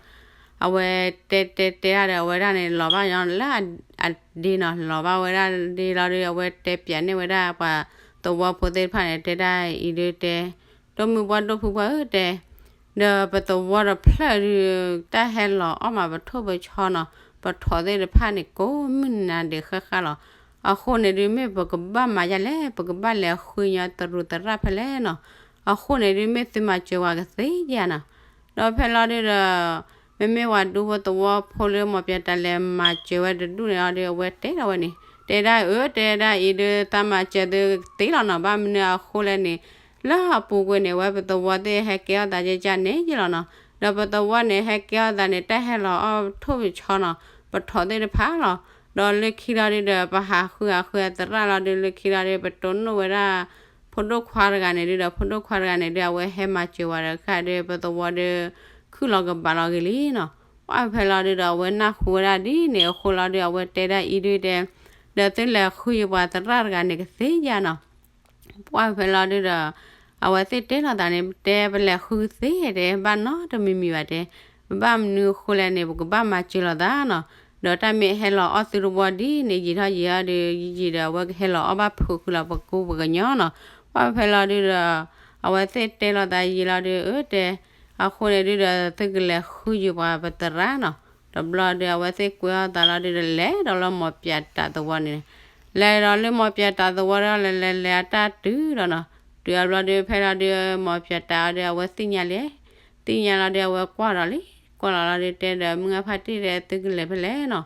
အဝဲတဲတဲတဲဒၣ်ဒီး အဝဲဒၣ်န့ၣ် လီၤဘၣ်ညီလၢအဒ့နီၤ, လီၤဘၣ်ဝဲဒၣ်ဒ့လီၤဒုး အဝဲတဲပၠးန့ၢ်ဝဲဒၣ်ပှၤသဝီဖိသ့ၣ်တဖၣ်န့ၣ် တဲဒၣ်အံၤဒုးတဲ ဒိၣ်မုၢ်ပှၢ်ဒိၣ်ဖုပှၢ်ဧၢတဲ ဒီးပသဝီတဖျၢၣ်ဒုး တၢ်ဟဲလီၤအီၣ်မးပထိၣ်ပဆီနီၤ ပထိးသ့ၣ်တဖၣ်န့ၣ် ကိးမုၢ်နၤဒဲးဃၣ်ဃၣ်လီၤ. အဃိန့ၣ်ဒုး မ့ၢ်ပကဘၣ်မၤယါလဲၣ်, ပကဘၣ်လဲၤဃုညီသရူးသရၣ်ဖဲလဲၣ်နီၤ. အဃိန့ၣ်ဒုး မ့ၢ်သုမၤစၢၤဝဲကသ့ဧါနီၤ. ဒီးဖဲလီၤဒုးဒီး မ့မ့ၢ်ပှၤဒူဖိသဝီဖိလၢမီၢ်ပၠးတၢ်လဲၤမၤစၢၤဝဲတဒူၣ်န့ၣ်လီၤဒုး အဝဲတဲဒီးဝဲန့ၣ် တဲဒၣ်အၢ တဲဒၣ်အံၤဒုး သးမၤစၢၤသုကသ့လီၤနီၤ. ဘၣ်မနုၤအဃိလဲၣ်န့ၣ် လၢအပူၤကွံာ်န့ၣ် အဝဲပသဝီသ့ၣ်ဟဲကဲထီၣ်သးကကန့ၣ်ယ့ၢ်လီၤနီၤ. ဒီးပသဝီန့ၣ် ဟဲကဲထီၣ်သးန့ၣ် တၢ်ဟဲလီၤအီၣ်ထိၣ်ပဆီနီၤ ပထိးသ့ၣ်တဖၣ်လီၤ. ဒီးလၢခံလီၤဒုဒီး ပဟးဃုအဃုအသရၣ်လီၤဒု လၢခံလီၤဒု ပတိၢ်နီၣ်ဝဲဒၣ် ဖိဒိၣ်ခွါတဂၤန့ၣ်ဒုဒီး ဖိဒိၣ်ခွါတဂၤန့ၣ်ဒု အဝဲဟဲမၤစၢၤဝဲဒီး ခါဒု ပသဝီဒု ခုၣ်လီၤကဘးလီၤဂ့ၤလံနီၤ. ပှၢ်ဖဲလီၤဒုဒီး အဝဲနၢ်ဟူဝဲဒၣ်ဒ်န့ၣ်အဃိလီၤဒု အဝဲတဲဒၣ်အံၤဒုတဲ, ဒီးသုလဲၤဃုယပှၤသရၣ်တဂၤန့ၣ်ကသ့ဧါနီၤ. ပှၢ်ဖဲလီၤဒုဒီး အဝဲသ့ၣ်တဲလိာ်သးန့ၣ် တဲပလဲၤဃုသ့တဲ ဘၣ်နီတမံၤမံၤဘၣ်တဲ, ပဘၣ်မနုၤအဃိလဲၣ်န့ၣ် ပကဘၣ်မၤစၢၤလိာ်သးနီၤ. ဒီးတၢ်မ့ၢ်ဟဲလီၤအီၣ်သုတဝီဒ်န့ၣ် ယံာ်ထီၣ်ယံာ်ထီၣ်ဒု ယံာ်ဒီးအဝဲကဟဲလီၤအီၣ်ဘၣ်ဖုးဃုလီၤပကိပကညီနီၤ. ပှၢ်ဖဲလီၤဒုဒီး အဝဲသ့ၣ်တဲလိာ်သးယံာ်လီၤဒု အၢတဲ, အဃိန့ၣ်ဒုဒီး သုကလဲၤဃုယပှၤပသရၣ်နီၤ. တဘျီဒု အဝဲသ့ၣ်ကွဲအီၣ်သးလီၤဒုဒီး လဲၤဒီးလၢမီၢ်ပၠးတးသဝီန့ၣ် လဲၤဒီးလၢမီၢ်ပၠးတးသဝီဒီး လဲၤလဲၤလဲၤအတၢ်တုၤဒီးနီၤ, တုၤအဘျီဒု ဖဲလီၤဒု မီၢ်ပၠးတးအီၤဒု အဝဲသ့ၣ်ညါလံ, သ့ၣ်ညါလီၤဒု အဝဲကွၢ်ဒီးလံ, ကွၢ်လီၤလီၤဒု တဲဒီး မုၢ်အါဖါတံၢ်ဒီး သုကလဲၤဖဲလဲၣ်နီၤ.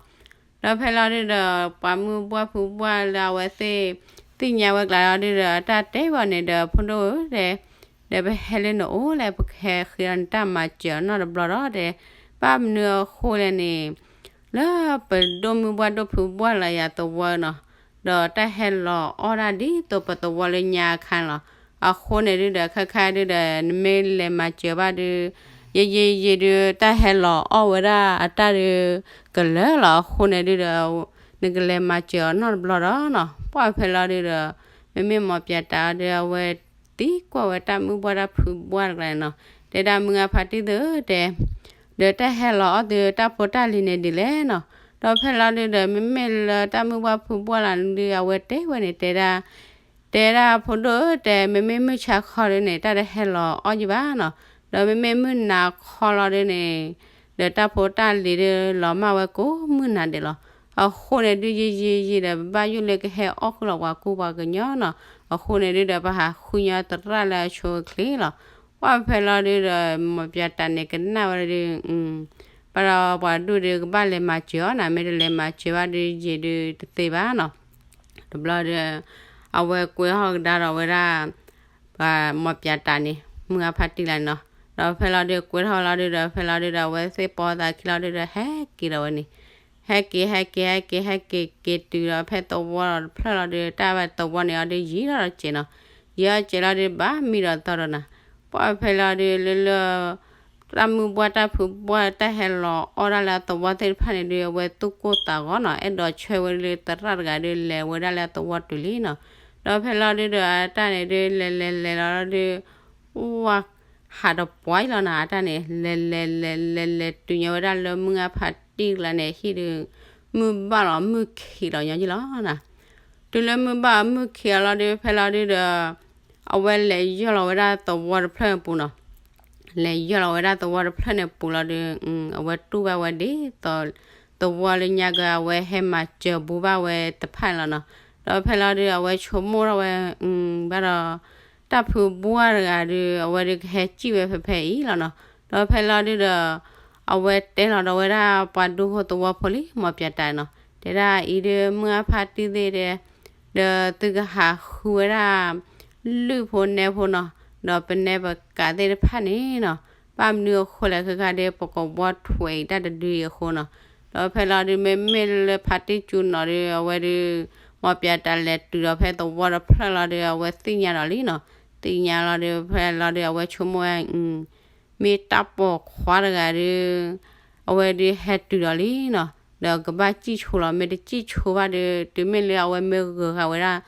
ဒီးဖဲလီၤဒုဒီး ပှၤမုၢ်ဘှၢ်ဖုဘှၢ်လၢအဝဲသ့ၣ် သ့ၣ်ညါဝဲကျါလီၤဒုဒီး အတၢ်တဲဘၣ်န့ၣ်ဒီး ဖိဒိၣ်ဧၢတဲ, ဒီးပဟဲလၢနအိၣ်လဲၣ် ပကဟဲဃ့အီၤန့ၣ်တၢ်မၤစၢၤအီၤနီတဘျီဒီးတဲ, ဘၣ်မနုၤအဃိလဲၣ်န့ၣ် လၢပဒိၣ်မုၢ်ဘှၢ်ဒိၣ်ဖုဘှၢ်လၢယၤသဝီနီၤ, ဒီးတၢ်ဟဲလီၤအီၣ်ဒၣ်ဒ်သိးပသဝီလၢညါအခါန့ၣ်လီၤ. အဃိန့ၣ်ဒုဒီး ခဲခါဒုဒီး နမ့ၢ်လဲၤမၤစၢၤဘၣ်ဒု ယံာ်ယံာ်ယံာ်ဒု တၢ်ဟဲလီၤအီၣ်ဝဲဒၣ်အတၢ်ဒု ကလၢာ်လီၤ. အဃိန့ၣ်ဒုဒီး နကလဲၤမၤစၢၤအီၤနီတဘျီဒီးနီၤ. ပှၢ်ဖဲလီၤဒုဒီး မ့မ့ၢ်မီၢ်ပၠးတးအီၤဒု အဝဲသံကွၢ်ဝဲတၢ်မုၢ်ဘှၢ်တၢ်ဖုဘှၢ်တကျါန့ၣ်နီၤ, တဲဒၣ်မုၢ်အါဖါတံၢ်သုတဲ ဒီးတၢ်ဟဲလီၤအီၣ်သုတၢ်ဖိတၢ်လံၤန့ၣ်ဒ်လဲၣ်နီၤ. ဒီးဖဲလီၤဒုဒီး မ့မ့ၢ်လၢတၢ်မုၢ်ဘှၢ်ဖုဘှၢ်လၢဒု အဝဲတဲဝဲန့ၣ် တဲဒၣ် တဲဒၣ်ဖိဒိၣ်ဧၢတဲ မ့မ့ၢ်မုၢ်ဆါခီဒုန့ၣ် တၢ်တဟဲလီၤအီၣ်ယံၤဘၣ်နီၤ, ဒီးမ့မ့ၢ်မုၢ်နၤခီလီၤဒုန့ၣ် ဒီးတၢ်ဖိတၢ်လံၤဒုလီၤမၢ်ဝဲကိးမုၢ်နၤဒဲးလီၤ. အဃိန့ၣ်ဒု ယံာ်ယံာ်ယံာ်ဒီး ပဘၣ်ယိၣ်လၢကဟဲအီၣ်ဃုာ်လီၤပှၤကူပှၤကညီနီၤ. အဃိန့ၣ်ဒုဒီး ပဟးဃုညီသရၣ်လၢအဆိအချ့လီၤ. ပှၢ်ဖဲလီၤဒုဒီး မီၢ်ပၠးတးန့ၣ် ကနၣ်ဝဲဒု ဘၣ်ဒီးပှၤဒိၣ်ဒုကဘၣ်လဲၤမၤစၢၤအီၤနီၤ, မ့ၢ်တလဲၤမၤစၢၤဘၣ်ဒု ယံာ်ဒုတသ့ဘၣ်နီၤ. တဘျီဒီး အဝဲကွဲထီၣ်ကဒါဒီးဝဲဒၣ် ပှၤမီၢ်ပၠးတးန့ၣ် မုၢ်အါဖါတံၢ်လၢန့ၣ်နီၤ. ဒီးဖဲလီၤဒုးကွဲထီၣ်လီၤဒုးဒီး ဖဲလီၤဒုးဒီး အဝဲသ့ၣ်ပိာ်သးခံလီၤဒုးဒီး ဟဲက့ၤဒီးဝဲန့ၣ်, ဟဲက့ၤ ဟဲက့ၤ ဟဲက့ၤ ဟဲက့ၤ က့ၤတုၤဒီးဖဲသဝီဒီးတဖျၢၣ်လီၤဒုး တၢ်ဝဲသဝီန့ၣ်အီၤဒုးယံၤထီၣ်ဒီးစဲးနီၤ, ယံၤထီၣ်စဲးလီၤဒုး ဘၣ်မံဒီးသီဒီးနၤ, ပှၢ်ဖဲလီၤဒုးလၢလၢ တၢ်မုၢ်ဘှၢ်တၢ်ဖုးဘှၢ်တၢ်ဟဲလီၤအီၣ်ဒၣ်လၢအသဝီသ့ၣ်တဖၣ်န့ၣ်ဒုး အဝဲသူၣ်ကိၢ်သးဂီၤနီၤ, အဲၣ်ဒိးဆှၢဝဲလၢသရၣ်တဂၤဒုး လဲၤဝဲဒၣ်လၢအသဝီတုၤလံနီၤ. ဒီးဖဲလီၤဒုးဒီးအတၢ်န့ၣ်ဒုး လဲၤလဲၤလဲၤလီၤဒုး ဝါ ဟးတပှၢ်လီၤနီၤ, အတၢ်န့ၣ် လဲၤလဲၤလဲၤလဲၤလဲၤတုၤညီဝဲဒၣ်လၢမုၢ်အါဖးတံၢ်ကျါန့ၣ် ဟံၣ်ဒုး မုၢ်ဘၣ်လီၤမုၢ်ခံးလီၤညီယလီၤနီၤ. တုၤလၢမုၢ်ဘၣ်မုၢ်ခံးအလီၤဒုး ဖဲလီၤဒုးဒီး အဝဲလဲၤယီၢ်လီၤဝဲဒၣ်သဝီတဖျၢၣ်န့ၣ်ပူၤနီၤ, လဲၤယီၢ်လီၤဝဲဒၣ်သဝီတဖျၢၣ်န့ၣ်ပူၤလီၤဒုး အဝဲတူၢ်ဘၣ်ဝဲဒ်သိး သဝီလၢညါက အဝဲဟဲမၤစၢၤဘူးဘၣ်ဝဲတဖၣ်န့ၣ်လီၤနီၤ. ဒီးဖဲလီၤဒုး အဝဲဆိကမိၣ်ထီၣ်ဝဲ ဘၣ်ဒီး တၢ်ဖုးဘှၢ်တဂၤဒုး အဝဲဒုးကဟဲစံၣ်ဝဲဖဲဖဲအံၤလီၤနီၤ. ဒီးဖဲလီၤဒုးဒီး အဝဲတဲလီၤဒီးဝဲဒၣ်ပှၤဒူဖိသဝီဖိလံ မီၢ်ပၠးတၢ်နီၤ, တဲဒၣ်အံၤဒုး မုၢ်အါဖးတံၢ်သ့ၣ်တဲ ဒီးသုကဟးဃုဝဲဒၣ် လုၢ်ဖိနဲဖိနီၤ, ဒီးပနဲပကးသ့ၣ်တဖၣ်န့ၣ်နီၤ, ဘၣ်မနုၤအဃိလဲၣ် ခဲခါဒုး ပကဝီထွဲးအံၤတၢ်တဒုအံၤအဃိနီၤ. ဒီးဖဲလီၤဒုး မ့မ့ၢ်လၢဖါတံၢ်ကၠူနီၤဒုး အဝဲဒုး မီၢ်ပၠးတၢ်လဲၤတုၤဒီးဖဲသဝီတဖျၢၣ်လီၤဒုး အဝဲသ့ၣ်ညါဒီးလံနီၤ, သ့ၣ်ညါလီၤဒုး ဖဲလီၤဒုး အဝဲဆိကမိၣ်ဝဲ မ့ၢ်တၢ်ပိာ်ခွါတဂၤဒုး အဝဲဒုးဟဲတုၤဒီးလံနီၤ, ဒီးကဘၣ်စံၣ်ဆိလီၤ, မ့ၢ်တစံၣ်ဆိဘၣ်ဒုး တုၤမ့ၢ်လၢအဝဲမ့ၢ်ဂၢၤဃာ်ဝဲဒၣ်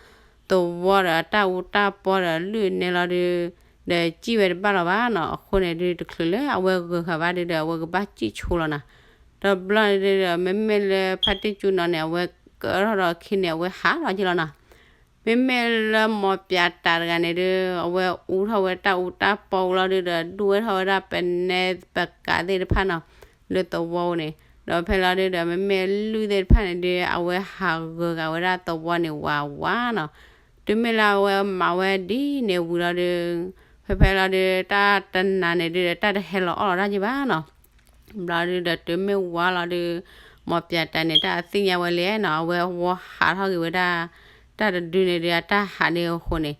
သဝီဒီးအတၢ်အူတၢ်ပီဒီးလုၢ်နဲလီၤဒုး ဒီးစံၣ်ဝဲတဘၣ်လီၤဘၣ်နီၤ. အဃိန့ၣ်ဒုး တချုးလၢအဝဲဂၢၤဃာ်ဘၣ်ဒုးဒီး အဝဲကဘၣ်စံၣ်ဆိလီၤနီၤ. တဘျီန့ၣ်ဒုးဒီး မ့မ့ၢ်လၢဖါတံၢ်ကၠူနီၤန့ၣ် အဝဲကၢထီၣ်ဒီးခံန့ၣ် အဝဲဟးလီၤက့ၤလီၤနီၤ. မ့မ့ၢ်လၢမီၢ်ပၠးတၢ်တဂၤန့ၣ်ဒုး အဝဲအူထီၣ်ဝဲတၢ်အူတၢ်ပီလီၤဒုးဒီး ဒူဝဲထီၣ်ဝဲဒၣ်ပနဲပကးသ့ၣ်တဖၣ်နီၤ လၢသဝီန့ၣ်, ဒီးဖဲလီၤဒုးဒီး မ့မ့ၢ်လုၢ်သ့ၣ်တဖၣ်န့ၣ်ဒုး အဝဲဟးဂၢၤဃာ်ဝဲဒၣ်သဝီန့ၣ်ဝးဝးနီၤ. တုၤမ့ၢ်လၢအဝဲမၤဝဲဒ်န့ၣ်ဝံၤလီၤဒုး ဖဲဖဲလီၤဒုး တၢ်တနၤန့ၣ်ဒုး တၢ်တဟဲလီၤအီၣ်လီၤတၢ်က့ၤဘၣ်နီၤ. ဘျီဒုးဒီးတုၤမ့ၢ်ဝါလီၤဒုး မီၢ်ပၠးတၢ်န့ၣ် တၢ်သ့ၣ်ညါဝဲလံနီၤ, အဝဲဝီဟးထီၣ်က့ၤဝဲဒၣ် တၢ်တဒုန့ၣ်ဒုး အတၢ်ဟးန့ၣ်အဃိန့ၣ်,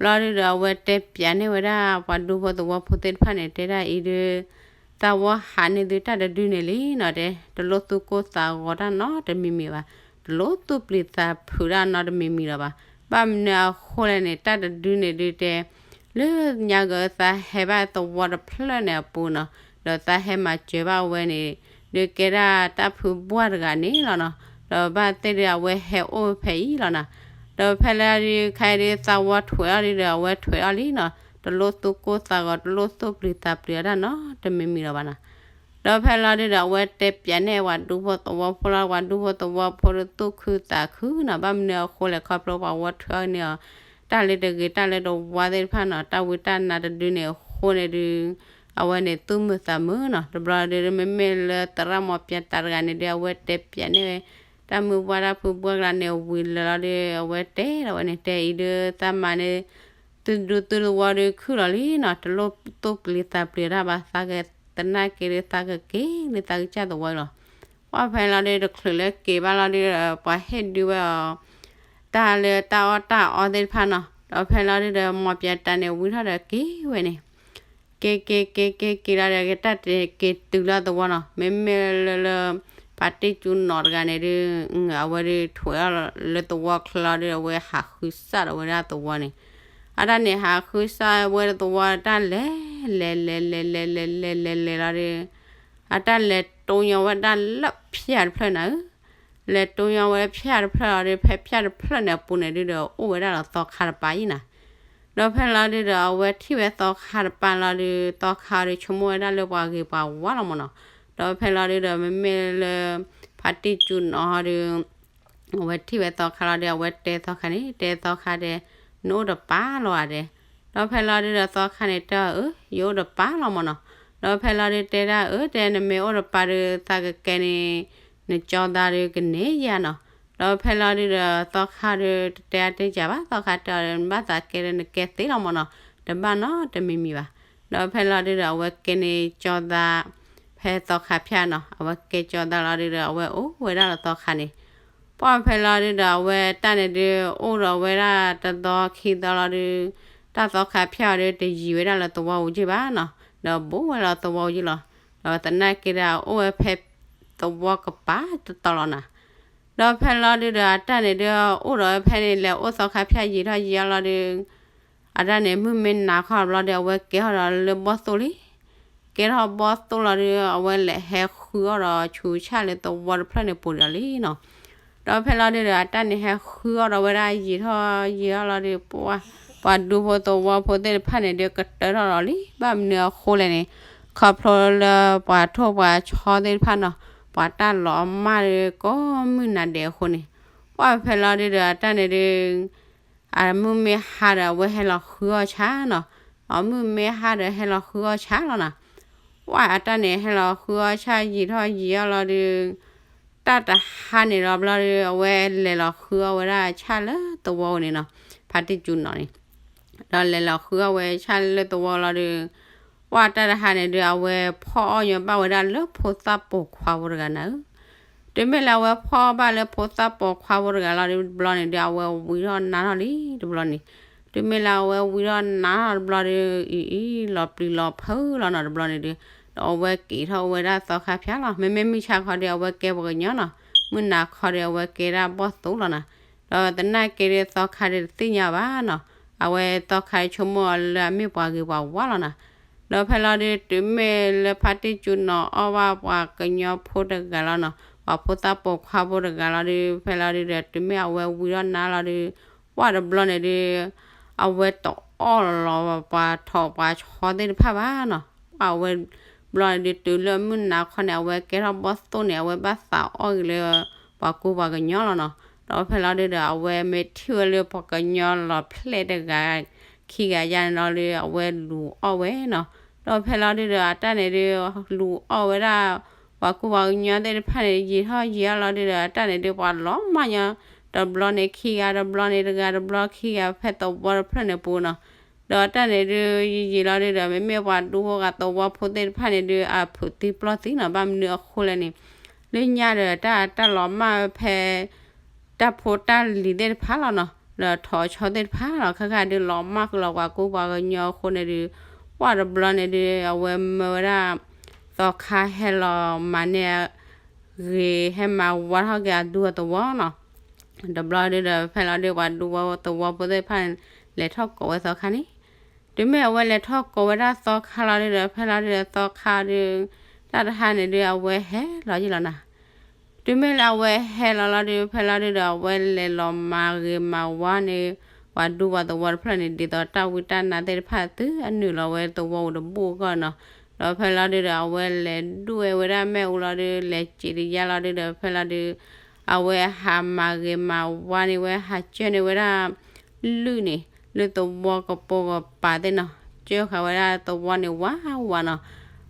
ဘျီဒုးဒီးအဝဲတဲပၠးန့ၢ်ဝဲဒၣ်ပှၤဒူဖိသဝီဖိသ့ၣ်တဖၣ်န့ၣ် တဲဒၣ်အံၤဒုး သးဝီဟးန့ၢ်သုတၢ်တဒုန့ၣ်လံနီၤ, တဲ တလိၣ်သူၣ်ကိၢ်သးဂီၤတၢ်နီတမံၤမံၤဘၣ်. တလိၣ်သူၣ်ပျံၤသးဖုးတၢ်နီတမံၤမံၤလီၤဘၣ်. ဘၣ်မနုၤအဃိလဲၣ်န့ၣ် တၢ်တဒုန့ၣ်ဒုးတဲ လၢညါကသးဟဲဘၣ်သဝီတဖျၢၣ်န့ၣ်အပူၤနီၤ, ဒီးသးဟဲမၤစၢၤဘၣ်ဝဲန့ၣ် ဒုးကဲဒၣ်တၢ်ဖုဘှၢ်တဂၤန့ၣ်လီၤနီၤ. ဒီးဘၣ်သ့ၣ်ဒုးအဝဲဟဲအိၣ်ဖဲအံၤလီၤနီၤ. ဒီးဖဲလၢဒုးခါအံၤဒုး သးဝီထွဲးအီၤဒုးဒီး အဝဲထွဲးအီၤလံနီၤ, တလိၣ်သူၣ်ကိၢ်သးဂီၤ တလိၣ်သူၣ်ပျံၤသးပျံၤအတၢ်နီတမံၤမံၤလီၤဘၣ်နီၤ. ဒီးဖဲလီၤဒုးဒီး အဝဲတဲပၠးန့ၢ်ပှၤဒူဖိသဝီဖိလီၤ, ပှၤဒူဖိသဝီဖိဒုးသူၣ်ခုသးခုနီၤ, ဘၣ်မနုၤအဃိလဲၣ် ခီဖျိပှၤဝီထွဲးအီၤန့ၣ်အီၤ တၢ်လၢတဂ့ၤတၢ်လၢတဝါသ့ၣ်တဖၣ်နီၤ, တၢ်ဝံတၢ်နါတဒုန့ၣ်အဃိန့ၣ်ဒုး အဝဲန့ၣ်သူၣ်မုာ်သးမုာ်နီၤ. တဘျီဒုး မ့မ့ၢ်လၢသရၣ်မီၤပၠၤတၢ်တဂၤန့ၣ်ဒုး အဝဲတဲပၠးန့ၢ်ဝဲ တၢ်မုၢ်ပှၢ်တၢ်ဖုဘှၢ်ကျါန့ၣ် ဝံၤလၢာ်လီၤဒုး အဝဲတဲဒီးဝဲန့ၣ် တဲအံၤဒုး သးမၤန့ၣ် သုဒူသုသဝီဒုးခုၣ်လီၤလံနီၤ, တလိၣ်သူၣ်ပျံၤသးပျံၤတၢ်ဘၣ်, သးကသနာ်က့ဒုး သးကက့ၤလၢသးကစၢ်သဝီအံၤလီၤ. ပှၢ်ဖဲလီၤဒုး တချုးလၢက့ၤဘၣ်လီၤဒုးဒီး ပှၤဟ့ၣ်ဒုးဝဲအီၤ တၢ်လၢတၢ်အီၣ်တၢ်အီသ့ၣ်တဖၣ်နီၤ. ဒီးဖဲလီၤဒုးဒီး မီၤပၠၤတၢ်န့ၣ် ဝံထီၣ်ဒီးက့ၤဝဲန့ၣ် က့ၤက့ၤက့ၤက့ၤက့ၤလီၤဒီး ကတၢၢ်တက့ၤတုၤလၢသဝီနီၤ. မ့မ့ၢ်လၢလၢ ဖါတံၢ်ကၠူနီၣ်တဂၤန့ၣ်ဒုး အဝဲဒုးထွဲးအီၤလၢသဝီချၢလီၤဒုး အဝဲဟးဃုစၢ်ဒီးဝဲဒၣ်သဝီန့ၣ်, အတၢ်န့ၣ်ဟးဃုစၢ်ဝဲဒၣ်သဝီ တၢ်လဲၤ လဲၤလဲၤလဲၤလဲၤလဲၤလဲၤလဲၤလဲၤလီၤဒုး အတၢ်လဲၤတိညါဝဲဒၣ်လၢဖၠၣ်တဖျၢၣ်နၤဧၢ, လဲၤတိညါဝဲဖၠၣ်တဖျၢၣ်လီၤဒုး ဖဲဖၠၣ်တဖျၢၣ်န့ၣ်အပူၤန့ၣ်ဒုးဒီး အိၣ်ဝဲဒၣ်လီၤသီခါတပၤအံၤနၤ. ဒီးဖဲလီၤဒုးဒီး အဝဲထံၣ်ဝဲသီခါတပၤလီၤဒုး သီခါအီၤဒုးဆိကမိၣ်ဝဲဒၣ်လၢပှၤဂ့ၤပှၤဝါလီၤမၢ်နီၤ. ဒီးဖဲလီၤဒုးဒီး မ့မ့ၢ်လၢ ဖါတံၢ်ကၠူနီၣ်ဟီဒုး အဝဲထံၣ်ဝဲသီခါလီၤဒုး အဝဲတဲသီခါန့ၣ် တဲသီခါဒဲး နအိၣ်တပၤလီၤဧါဒဲး. ဒီးဖဲလီၤဒုးဒီးသီခါန့ၣ်တဲအီၤ အၢ ယအိၣ်တပၤလီၤမၢ်နီၤ. ဒီးဖဲလီၤဒုးတဲဒၣ် အၢ တဲနမ့ၢ်အိၣ်တပၤဒုး သးကကဲန့ၣ် နကၠီသးဒုးကန့ၢ်ယၤနီၤ. ဒီးဖဲလီၤဒုးဒီးသီခါဒုး တတဲအါတဲကၢ်ဘၣ်, သီခါတဲအီၤဒုး နဘၣ်သးကဲဒီးနကဲသ့လီၤမၢ်နီၤ, တဘၣ်နီတမံၤမံၤဘၣ်. ဒီးဖဲလီၤဒုးဒီး အဝဲကဲန့ၣ်ကၠီသး ဖဲသီခါဖၠၣ်နီၤ, အဝဲကဲကၠီသးလီၤဒုးဒီး အဝဲအိၣ်ဝဲဒၣ်လီၤသီခါန့ၣ်. ပှၢ်ဖဲလီၤဒုးဒီး အဝဲတၢ်န့ၣ်ဒုး အိၣ်ဒီးဝဲဒၣ်တသီခံသီလီၤဒုး တၢ်သီခါဖၠၣ်အီၤဒုး တယံာ်ဝဲဒၣ်လၢသဝီအိၣ်က့ၢ်ဘၣ်နီၤ, ဒီးဘူးဝဲလီၤသဝီအိၣ်က့ၢ်လီၤ. ဒီးသနာ်က့ဒီး အိၣ်ဝဲဖဲသဝီကပၤတတီၤလီၤနၤ. ဒီးဖဲလီၤဒုးဒီး အတၢ်န့ၣ်ဒုး အိၣ်ဒီးဝဲဖဲန့ၣ် လဲၤအိၣ်သီခါဖၠၣ်ယံာ်ထီၣ်ယံာ်အီၤလီၤဒုး အတၢ်န့ၣ် မုၢ်မ့ၢ်နၤခီဘျီဒီး အဝဲကဲထီၣ်ဒီးလၢဘီၣ်သိၣ်လံ. ကဲထီၣ်ဘီၣ်သိၣ်လီၤဒုး အဝဲလဲၤဟဲဃုအီၣ်ဒီးဆူးဆၣ်လၢသဝီတဖျၢၣ်န့ၣ်ပူၤဒီးလံနီၤ. ဒီးဖဲလီၤဒုးဒီး အတၢ်န့ၣ်ဟဲဃုအီၣ်ဒီးဝဲဒၣ်ယံာ်ထီၣ်ယံာ်အီၤလီၤဒုး ပှၤ ပှၤဒူဖိသဝီဖိသ့ၣ်တဖၣ်န့ၣ်ဒုး ကတၢၢ်ထီၣ်လီၤလံ. ဘၣ်မနုၤအဃိလဲၣ်န့ၣ် ခီဖျိလၢပှၤထိၣ်ပှၤဆီသ့ၣ်တဖၣ်နီၤ ပှၤတၢ်လီၤအမၢ်ဒုး ကိးမုၢ်နၤဒဲးအဃိန့ၣ် ပှၢ်ဖဲလီၤဒုးဒီး အတၢ်န့ၣ်ဒုး အမုၢ်မ့ၢ်ဟါဒီး အဝဲဟဲလီၤဃုအီၣ်ဆၣ်နီၤ. အမုၢ်မ့ၢ်ဟါဒီး ဟဲလီၤဃုအီၣ်ဆၣ်လီၤနၤ. ပှၢ်အတၢ်န့ၣ် ဟဲလီၤဃုအီၣ်ဆၣ်ယံာ်ထီၣ်ယံာ်အီၤလီၤဒုး တၢ်တဟါန့ၣ်လီၤဘျီဒုး အဝဲလဲၤလီၤဃုအီၣ်ဝဲဒၣ်ဆၣ်လၢသဝီန့ၣ်နီၤ, ဖါတံၢ်ကၠူနီၣ်န့ၣ် ဒီးလဲၤလီၤဃုအီၣ်ဝဲဆၣ်လၢသဝီလီၤဒုး ပှၢ်တၢ်တဟါန့ၣ်ဒုး အဝဲဖီၣ်အီၣ်ညီဘၣ်ဝဲဒၣ်လၢဖိသၣ်ပိာ်ခွါဖိတဂၤနၤဧၢ. တုၤမ့ၢ်လၢအဝဲဖီၣ်ဘၣ်လၢဖိသၣ်ပိာ်ခွါဖိတဂၤလီၤဒုး တဘျီန့ၣ်ဒုး အဝဲဝံထီၣ်နါထီၣ်လံတဘျီန့ၣ်. တုၤမ့ၢ်လၢအဝဲဝံထီၣ်နါထီၣ်တဘျီဒုး အံၤအံၤလီၤပျံၤလီၤဖုးလီၤနီၤတဘျီန့ၣ်ဒုး ဒီးအဝဲက့ၤထီၣ်ဝဲဒၣ်သီခါဖၠၣ်လီၤ. မ့မ့ၢ်မုၢ်ဆါခီဒုး အဝဲကဲပှၤကညီနီၤ, မုၢ်နၤခီဒုး အဝဲကဲဒၣ်ဘီၣ်သိၣ်လီၤနၤ. ဒီးသနာ်က့ဒုး သီခါဒုးတသ့ၣ်ညါဘၣ်နီၤ, အဝဲသီခါဆိကမိၣ်အီၤလၢအမ့ၢ်ပှၤဂ့ၤပှၤဝါလီၤနၤ. ဒီးဖဲလီၤဒုး တုၤမ့ၢ်လၢဖါတံၢ်ကၠူနီၣ်အီၣ်ဘၣ်ပှၤကညီဖိတဂၤလီၤနီၤ, ပှၤဖိသၣ်ပိာ်ခွါဖိတဂၤလီၤဒုး ဖဲလီၤဒုးဒီး တုၤမ့ၢ်အဝဲဝံထီၣ်နါလီၤဒုး ပှၢ်တဘျီန့ၣ်ဒုး အဝဲတအီၣ်လီၤပှၤထိၣ်ပှၤဆီသ့ၣ်တဖၣ်ဘၣ်နီၤ. ပှၢ်အဝဲဘျီန့ၣ်ဒုး တုၤလၢမုၢ်နၤခီန့ၣ် အဝဲကဲထီၣ်ဘီၣ်သိၣ်န့ၣ် အဝဲဘၣ်သးအီၣ်က့ၤလၢ ပှၤကူပှၤကညီလီၤနီၤ. ဒီးဖဲလီၤဒုးဒီး အဝဲမ့ၢ်ထံၣ်ဝဲလၢပှၤကညီလီၤဖျဲၣ်တဂၤ ခံဂၤယါန့ၣ်လီၤဒုး အဝဲလူၤအီၣ်ဝဲနီၤ. ဒီးဖဲလီၤဒုးဒီး အတၢ်န့ၣ်ဒုး လူၤအီၣ်ဝဲဒၣ် ပှၤကူပှၤကညီသ့ၣ်တဖၣ်န့ၣ် ယံာ်ထီၣ်ယံာ်အီၤလီၤဒုးဒီး အတၢ်န့ၣ်ဒုး ပှၤလီၤမၢ်ညီ တဘျီန့ၣ်ခံဂၤ တဘျီန့ၣ်တဂၤ တဘျီခံဂၤ ဖဲသဝီတဖျၢၣ်န့ၣ်ပူၤနီၤ. ဒီးအတၢ်န့ၣ်ဒုး ယံာ်ယံာ်လီၤဒုးဒီး မ့မ့ၢ်ပှၤဒူဖိသဝီဖိသ့ၣ်တဖၣ်န့ၣ်ဒုး အဖုးသံပျီၢ်သံနီၤ. ဘၣ်မနုၤအဃိလဲၣ်န့ၣ် လၢညါဒီး တၢ် တၢ်လီၤမၢ်ဖဲ တၢ်ဖိတၢ်လံၤသ့ၣ်တဖၣ်လီၤနီၤ, ဒီးထိၣ်ဆီသ့ၣ်တဖၣ်လီၤ. ခဲခါဒုးလီၤမၢ်ဃုာ်လီၤပှၤကူပှၤကညီအဃိန့ၣ်ဒုး ပှၢ်တဘျီန့ၣ်ဒုး အဝဲမၢဝဲဒၣ် သီခါဟဲလီၤမၤန့ၢ် ဂ့ၤ ဟဲမၤဝါထီၣ်က့ၤအဒူအသဝီနီၤ. တဘျီဒုဒီး ဖဲလီၤဒု ပှၤဒူပှၤသဝီဖိသ့ၣ်တဖၣ်န့ၣ် လဲၤထီၣ်ကိးဝဲသီခါန့ၣ်, တုၤမ့ၢ်အဝဲလဲၤထီၣ်ကိးဝဲဒၣ်သီခါလီၤဒုဒီး ဖဲလီၤဒုဒီးသီခါဒု တၢ်တဟါန့ၣ်ဒု အဝဲဟဲလီၤယ့ၣ်လီၤနၤ. တုၤမ့ၢ်လၢအဝဲဟဲလီၤလီၤဒု ဖဲလီၤဒုဒီး အဝဲလဲၤလီၤမၤဂ့ၤမၤဝါန့ၣ် ပှၤဒူပှၤသဝီတဖျၢၣ်န့ၣ် ဒ်သိးတၢ်ဝံတၢ်နါသ့ၣ်တဖၣ်သုအနုာ်လီၤဝဲသဝီအိၣ်တဘူၣ်အဂီၢ်နီၤ. ဒီးဖဲလီၤဒုဒီး အဝဲလဲၤဒူၣ်ဝဲဒၣ်မ့ၣ်အူလီၤဒု လဲၤစံးတယါလီၤဒုဒီး ဖဲလီၤဒု အဝဲဟးမၤဂ့ၤမၤဝါန့ၣ်ဝဲ ဟးကၢၢ်န့ၢ်ဝဲဒၣ် လုၢ်န့ၣ် လုၢ်သဝီကပိာ်ကပၤသ့ၣ်နီၤ, ကၢၢ်ဃာ်ဝဲဒၣ်သဝီန့ၣ်ဝးဝးနီၤ.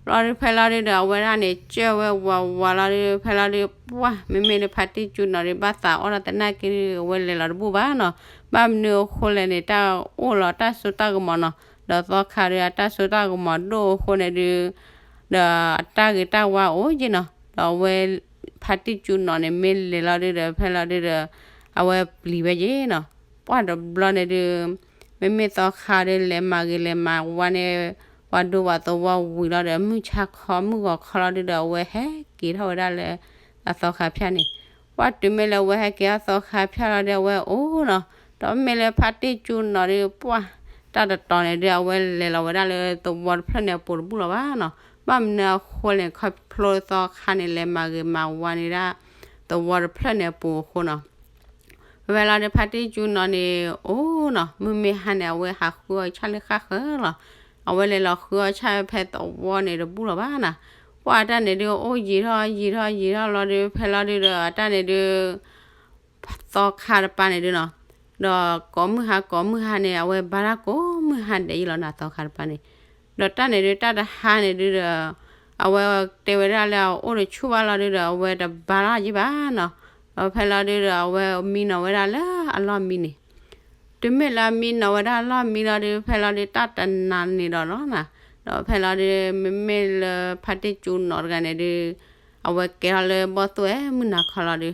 ဘျီဒုဖဲလီၤဒုဒီး အဝဲဒၣ်န့ၣ် ကၢၢ်ဝဲဝးဝးလီၤဒု ဖဲလီၤဒု ပှၢ် မ့မ့ၢ်လၢဖါတံၢ်ကၠူနီၤဒု ဘၣ်သးအီၣ်တၢ်သနာ်က့ဒု အဝဲလဲၤလီၤတဘူၣ်ဘၣ်နီၤ. ဘၣ်မနုၤအဃိလဲၣ်န့ၣ် တၢ်အိၣ်လီၤတၢ်စိတၢ်ကမီၤနီၤ, ဒီးသီခါဒု အတၢ်စိတၢ်ကမီၤဒိၣ်အဃိန့ၣ်ဒု ဒီးအတၢ်ဂ့ၤတၢ်ဝါအိၣ်က့နီၤ, ဒီးအဝဲ ဖါတံၢ်ကၠူနီၤန့ၣ် မ့ၢ်လဲၤလီၤဒုဒီး ဖဲလီၤဒုဒီး အဝဲပျံၤဝဲက့နီၤ. ပှၢ်တဘျီန့ၣ်ဒု မ့မ့ၢ်သီခါဒု လဲၤမၤဂ့ၤလဲၤမၤဝါန့ၣ် ပှၤဒူပှၤသဝီဝံၤလီၤဒီး မုၢ်ဆါခီမုၢ်ဂီၤခီလီၤဒုဒီး အဝဲဟဲက့ၤထီၣ်ဝဲဒၣ်လၢအသီခါဖၠၣ်န့ၣ်. ပှၢ်တုၤမ့ၢ်လၢအဝဲဟဲက့ၤထီၣ်သီခါဖၠၣ်လီၤဒီး အဝဲအိၣ်နီၤ, ဒီးမ့ၢ်လၢဖါတံၢ်ကၠူနီၤဒု ပှၢ် တၢ်တတီၤန့ၣ်ဒု အဝဲလဲၤလီၤဝဲဒၣ်လၢသဝီတဖျၢၣ်န့ၣ်အပူၤတဘူၣ်လီၤဘၣ်နီၤ. ဘၣ်မနုၤအဃိလဲၣ်န့ၣ် ခီဖျိသီခါန့ၣ် လဲၤမၤဂ့ၤမၤဝါန့ၢ်ဒၣ် သဝီတဖျၢၣ်န့ၣ်အပူၤအဃိနီၤ. ဖဲလီၤဒု ဖါတံၢ်ကၠူနီၤန့ၣ် အိၣ်နီၤ, မုၢ်မ့ၢ်ဟါန့ၣ် အဝဲဟးဃုအီၣ်ဆၣ်လၢဃၣ်ဃၢၤလီၤ. အဝဲလဲၤလီၤဃုအီၣ်ဆၣ်ဖဲသဝီန့ၣ်တဘူၣ်လီၤဘၣ်နီၤ. ပှၢ်အတၢ်န့ၣ်ဒု အိၣ်ယံာ်ထီၣ်ယံာ်ထီၣ်ယံာ်ထီၣ်လီၤဒု ဖဲလီၤဒုဒီး အတၢ်န့ၣ်ဒု သီခါတပၤန့ၣ်ဒုနီၤ, ဒီးကိးမုၢ်ဟါကိးမုၢ်ဟါန့ၣ် အဝဲဘါတၢ်ကိးမုၢ်ဟါဒဲးယံာ်လီၤနၤ သီခါတပၤန့ၣ်. ဒီးတၢ်န့ၣ်ဒု တၢ်တဟါန့ၣ်ဒုဒီး အဝဲတဲဝဲဒၣ်လၢအအိၣ်တဆူၣ်ဘၣ်လီၤဒုဒီး အဝဲတဘါလီၤယံာ်ဘၣ်နီၤ. ဒီးဖဲလီၤဒုဒီး အဝဲမံနီၤဝဲဒၣ်လၢအလီၢ်မံန့ၣ် တုၤမ့ၢ်လၢအမံနီၤဝဲဒၣ်အလီၢ်မံလီၤဒု ဖဲလီၤဒု တၢ်တနၤန့ၣ်ဒီးလီၤနၤ, ဒီးဖဲလီၤဒု မ့မ့ၢ်လၢဖါတံၢ်ကၠူနီၤတဂၤန့ၣ်ဒု အဝဲကဲထီၣ်လၢဘီၣ်သိၣ်ဝဲမုၢ်နၤခီလီၤဒု,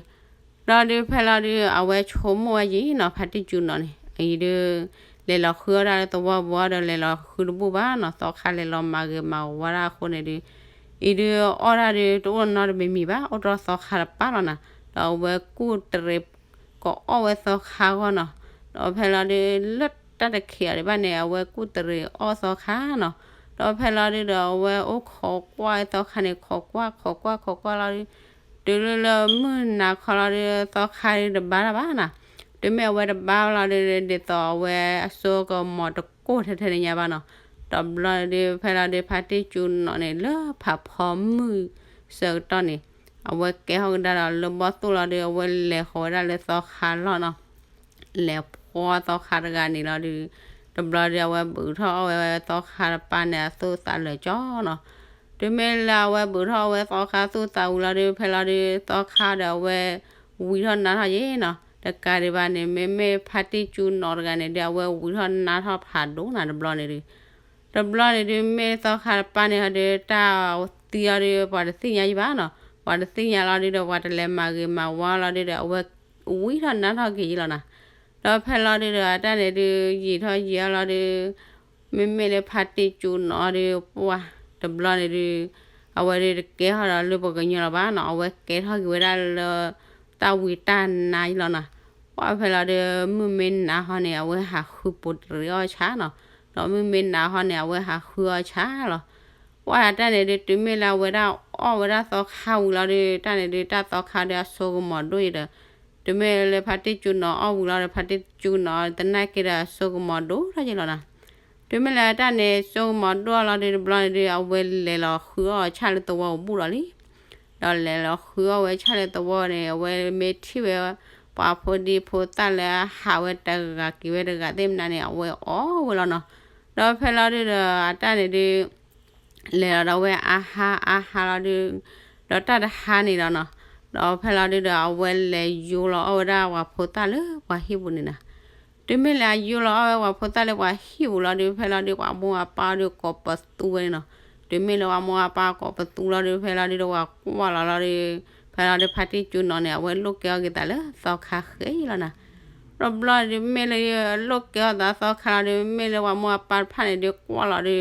ဘျီဒု ဖဲလီၤဒု အဝဲဆိကမိၣ်ဝဲယံာ်နီၤ ဖါတံၢ်ကၠူနီၤန့ၣ် အံၤဒု လဲၤလီၤဃုအီၣ်တၢ်လၢသဝီပူၤဒီး လဲၤလီၤဃုတဘူၣ်ဘၣ်နီၤ, သီခါလဲၤလီၤမၤဂ့ၤမၤဝါဒၣ်အဃိန့ၣ်ဒု အံၤဒု အီၣ်တၢ်ဒု တအိၣ်နီတမံၤမံၤဘၣ်, အိၣ်တ့ၢ်သီခါတပၤလီၤနၤ, ဒီးအဝဲကူၣ်တရံး ကိးအီၣ်ဝဲသီခါအဂီၢ်နီၤ, ဒီးဖဲလီၤဒု လၢတၢ်တခံးအီၤဒံးဘၣ်န့ၣ် အဝဲကူၣ်တရံးအီၣ်သီခါနီၤ, ဒီးဖဲလီၤဒုဒီး အဝဲအိၣ်ခိးကွၢ်ဝဲသီခါန့ၣ် ခိးကွၢ်ခိးကွၢ်ခိးကွၢ်လီၤဒု တုၤလၢလၢမုၢ်နၤခီလီၤဒု သီခါဒုတဘါတၢ်ဘၣ်နီၤ, တုၤမ့ၢ်အဝဲတဘါလီၤဒု ဒ်သိးအဝဲအစိကမီၤတကိၢ်ထဲထဲညါဘၣ်နီၤ, ဒီးဘျီဒု ဖဲလီၤဒု ဖါတံၢ်ကၠူနီၤန့ၣ် လၢဖးဖီမုၢ်ဆၢကတီၢ်န့ၣ် အဝဲကဲထီၣ်ကဒါဒီးလၢဘီၣ်သိၣ်လီၤဒု အဝဲလဲၤဃီၤဝဲဒၣ်လၢသီခါလီၤနီၤ, လဲၤဖီသီခါတဂၤန့ၣ်လီၤဒု, တဘျီဒု အဝဲဘုးထီၣ်အီၣ်ဝဲသီခါတပၤန့ၣ် အသူၣ်သးလၢာ်ကၠီနီၤ, တုၤမ့ၢ်လၢအဝဲဘုးထီၣ်အီၣ်ဝဲသီခါသူၣ်သးဝံၤလီၤဒု ဖဲလီၤဒု သီခါဒီးအဝဲဝံထီၣ်နါထီၣ်ယံာ်နီၤ, တကးဒံးဘၣ်န့ၣ် မ့မ့ၢ်ဖါတံၢ်ကၠူနီၤတဂၤန့ၣ်ဒု အဝဲဝံထီၣ်နါထီၣ်ဖးဒိၣ်နၤတဘျီန့ၣ်ဒု တဘျီန့ၣ်ဒု မ့ၢ်သီခါတပၤန့ၣ်ဟီဒု တၢ်သံအီၤဒု ပှၤတသ့ၣ်ညါယံာ်ဘၣ်နီၤ, ပှၤတသ့ၣ်ညါလီၤဒုဒီး ပှၤတလဲၤမၤဂ့ၤမၤဝါလီၤဒုဒီး အဝဲဝံထီၣ်နါထီၣ်က့ၤယံာ်လီၤနၤ, ဒီးဖဲလီၤဒုဒီး အတၢ်န့ၣ်ဒု ယံာ်ထီၣ်ယံာ်အီၤလီၤဒု မ့မ့ၢ်လၢဖါတံၢ်ကၠူနီၤဒု ပှၢ်တဘျီန့ၣ်ဒု အဝဲဒုတကဲထီၣ်ဒီးလၢပှၤကညီလီၤဘၣ်နီၤ, အဝဲကဲထီၣ်က့ၤဝဲဒၣ်လၢ တၢ်ဝံတၢ်နါယံာ်လီၤနီၤ, ပှၢ်ဖဲလီၤဒု မုၢ်မ့ၢ်နၤဟီန့ၣ် အဝဲဟးဃုပိာ်တရံးအီၣ်ဆၣ်နီၤ, ဒီးမုၢ်မ့ၢ်နၤဟီန့ၣ် အဝဲဟးဃုအီၣ်ဆၣ်လီၤ, ပှၢ်တၢ်န့ၣ်ဒု တုၤမ့ၢ်လၢအဝဲဒၣ်အီၣ်ဝဲဒၣ်သီခါဝံၤလီၤဒု တၢ်န့ၣ်ဒု တၢ်သီခါဒုအစိကမီၤဒိၣ်အံၤဒီး တုၤမ့ၢ်လၢဖါတံၢ်ကၠူနီၤအီၣ်ဝံၤလီၤဒီး ဖါတံၢ်ကၠူနီၤသနာ်က့ဒီးအစိကမီၤဒိၣ်ထီၣ်ယံာ်လီၤနီၤ, တုၤမ့ၢ်လၢတၢ်န့ၣ်စိကမီၤဒိၣ်လီၤဒုတဘျီန့ၣ်ဒု အဝဲလဲၤလီၤဃုအီၣ်ဆၣ်လၢသဝီအဘူးဒီးလံ, ဒီးလဲၤလီၤဃုအီၣ်ဝဲဆၣ်လၢသဝီန့ၣ် အဝဲမ့ၢ်ထံၣ်ဝဲ ပှၤဖိဒံဖိသၣ်လၢအဟးဝဲတဂၤက့ၤဝဲတဂၤသ့ၣ်မနုၤန့ၣ် အဝဲအီၣ်ဝဲလီၤနီၤ, ဒီးဖဲလီၤဒုဒီး အတၢ်န့ၣ်ဒု လဲၤလီၤဒီးအဝဲအါဟါအါဟါလီၤဒု, ဒီးတၢ်တဟါန့ၣ်လီၤနီၤ, ဒီးဖဲလီၤဒုဒီး အဝဲလဲၤယိလီၤအီၣ်ဝဲဒၣ်ပှၤဖိသၣ်လၢပှၤဟံၣ်ပူၤန့ၣ်နီၤ, တုၤမ့ၢ်လၢအယိလီၤအီၣ်ဝဲပှၤဖိသၣ်လၢပှၤဟံၣ်ပူၤလီၤဒု ဖဲလီၤဒု ပှၤမိၢ်အပၢ်ဒုကိးပသူဝဲန့ၣ်နီၤ, တုၤမ့ၢ်လၢပှၤမိၢ်အပၢ်ကိးပသူလီၤဒု ဖဲလီၤဒုဒီးပှၤကွၢ်လီၤလီၤဒု, ဖဲလီၤဒု ဖါတံၢ်ကၠူနီၤန့ၣ် အဝဲလိၣ်ကဲအီၣ်က့ၤသးလၢသီခါဃဲအံၤလီၤနီၤ, ဒီးဘျီဒု မ့ၢ်လၢလိၣ်ကဲအီၣ်သးသီခါလီၤဒု မ့ၢ်လၢပှၤမိၢ်အပၢ်တဖၣ်န့ၣ်ဒုကွၢ်လီၤဒု,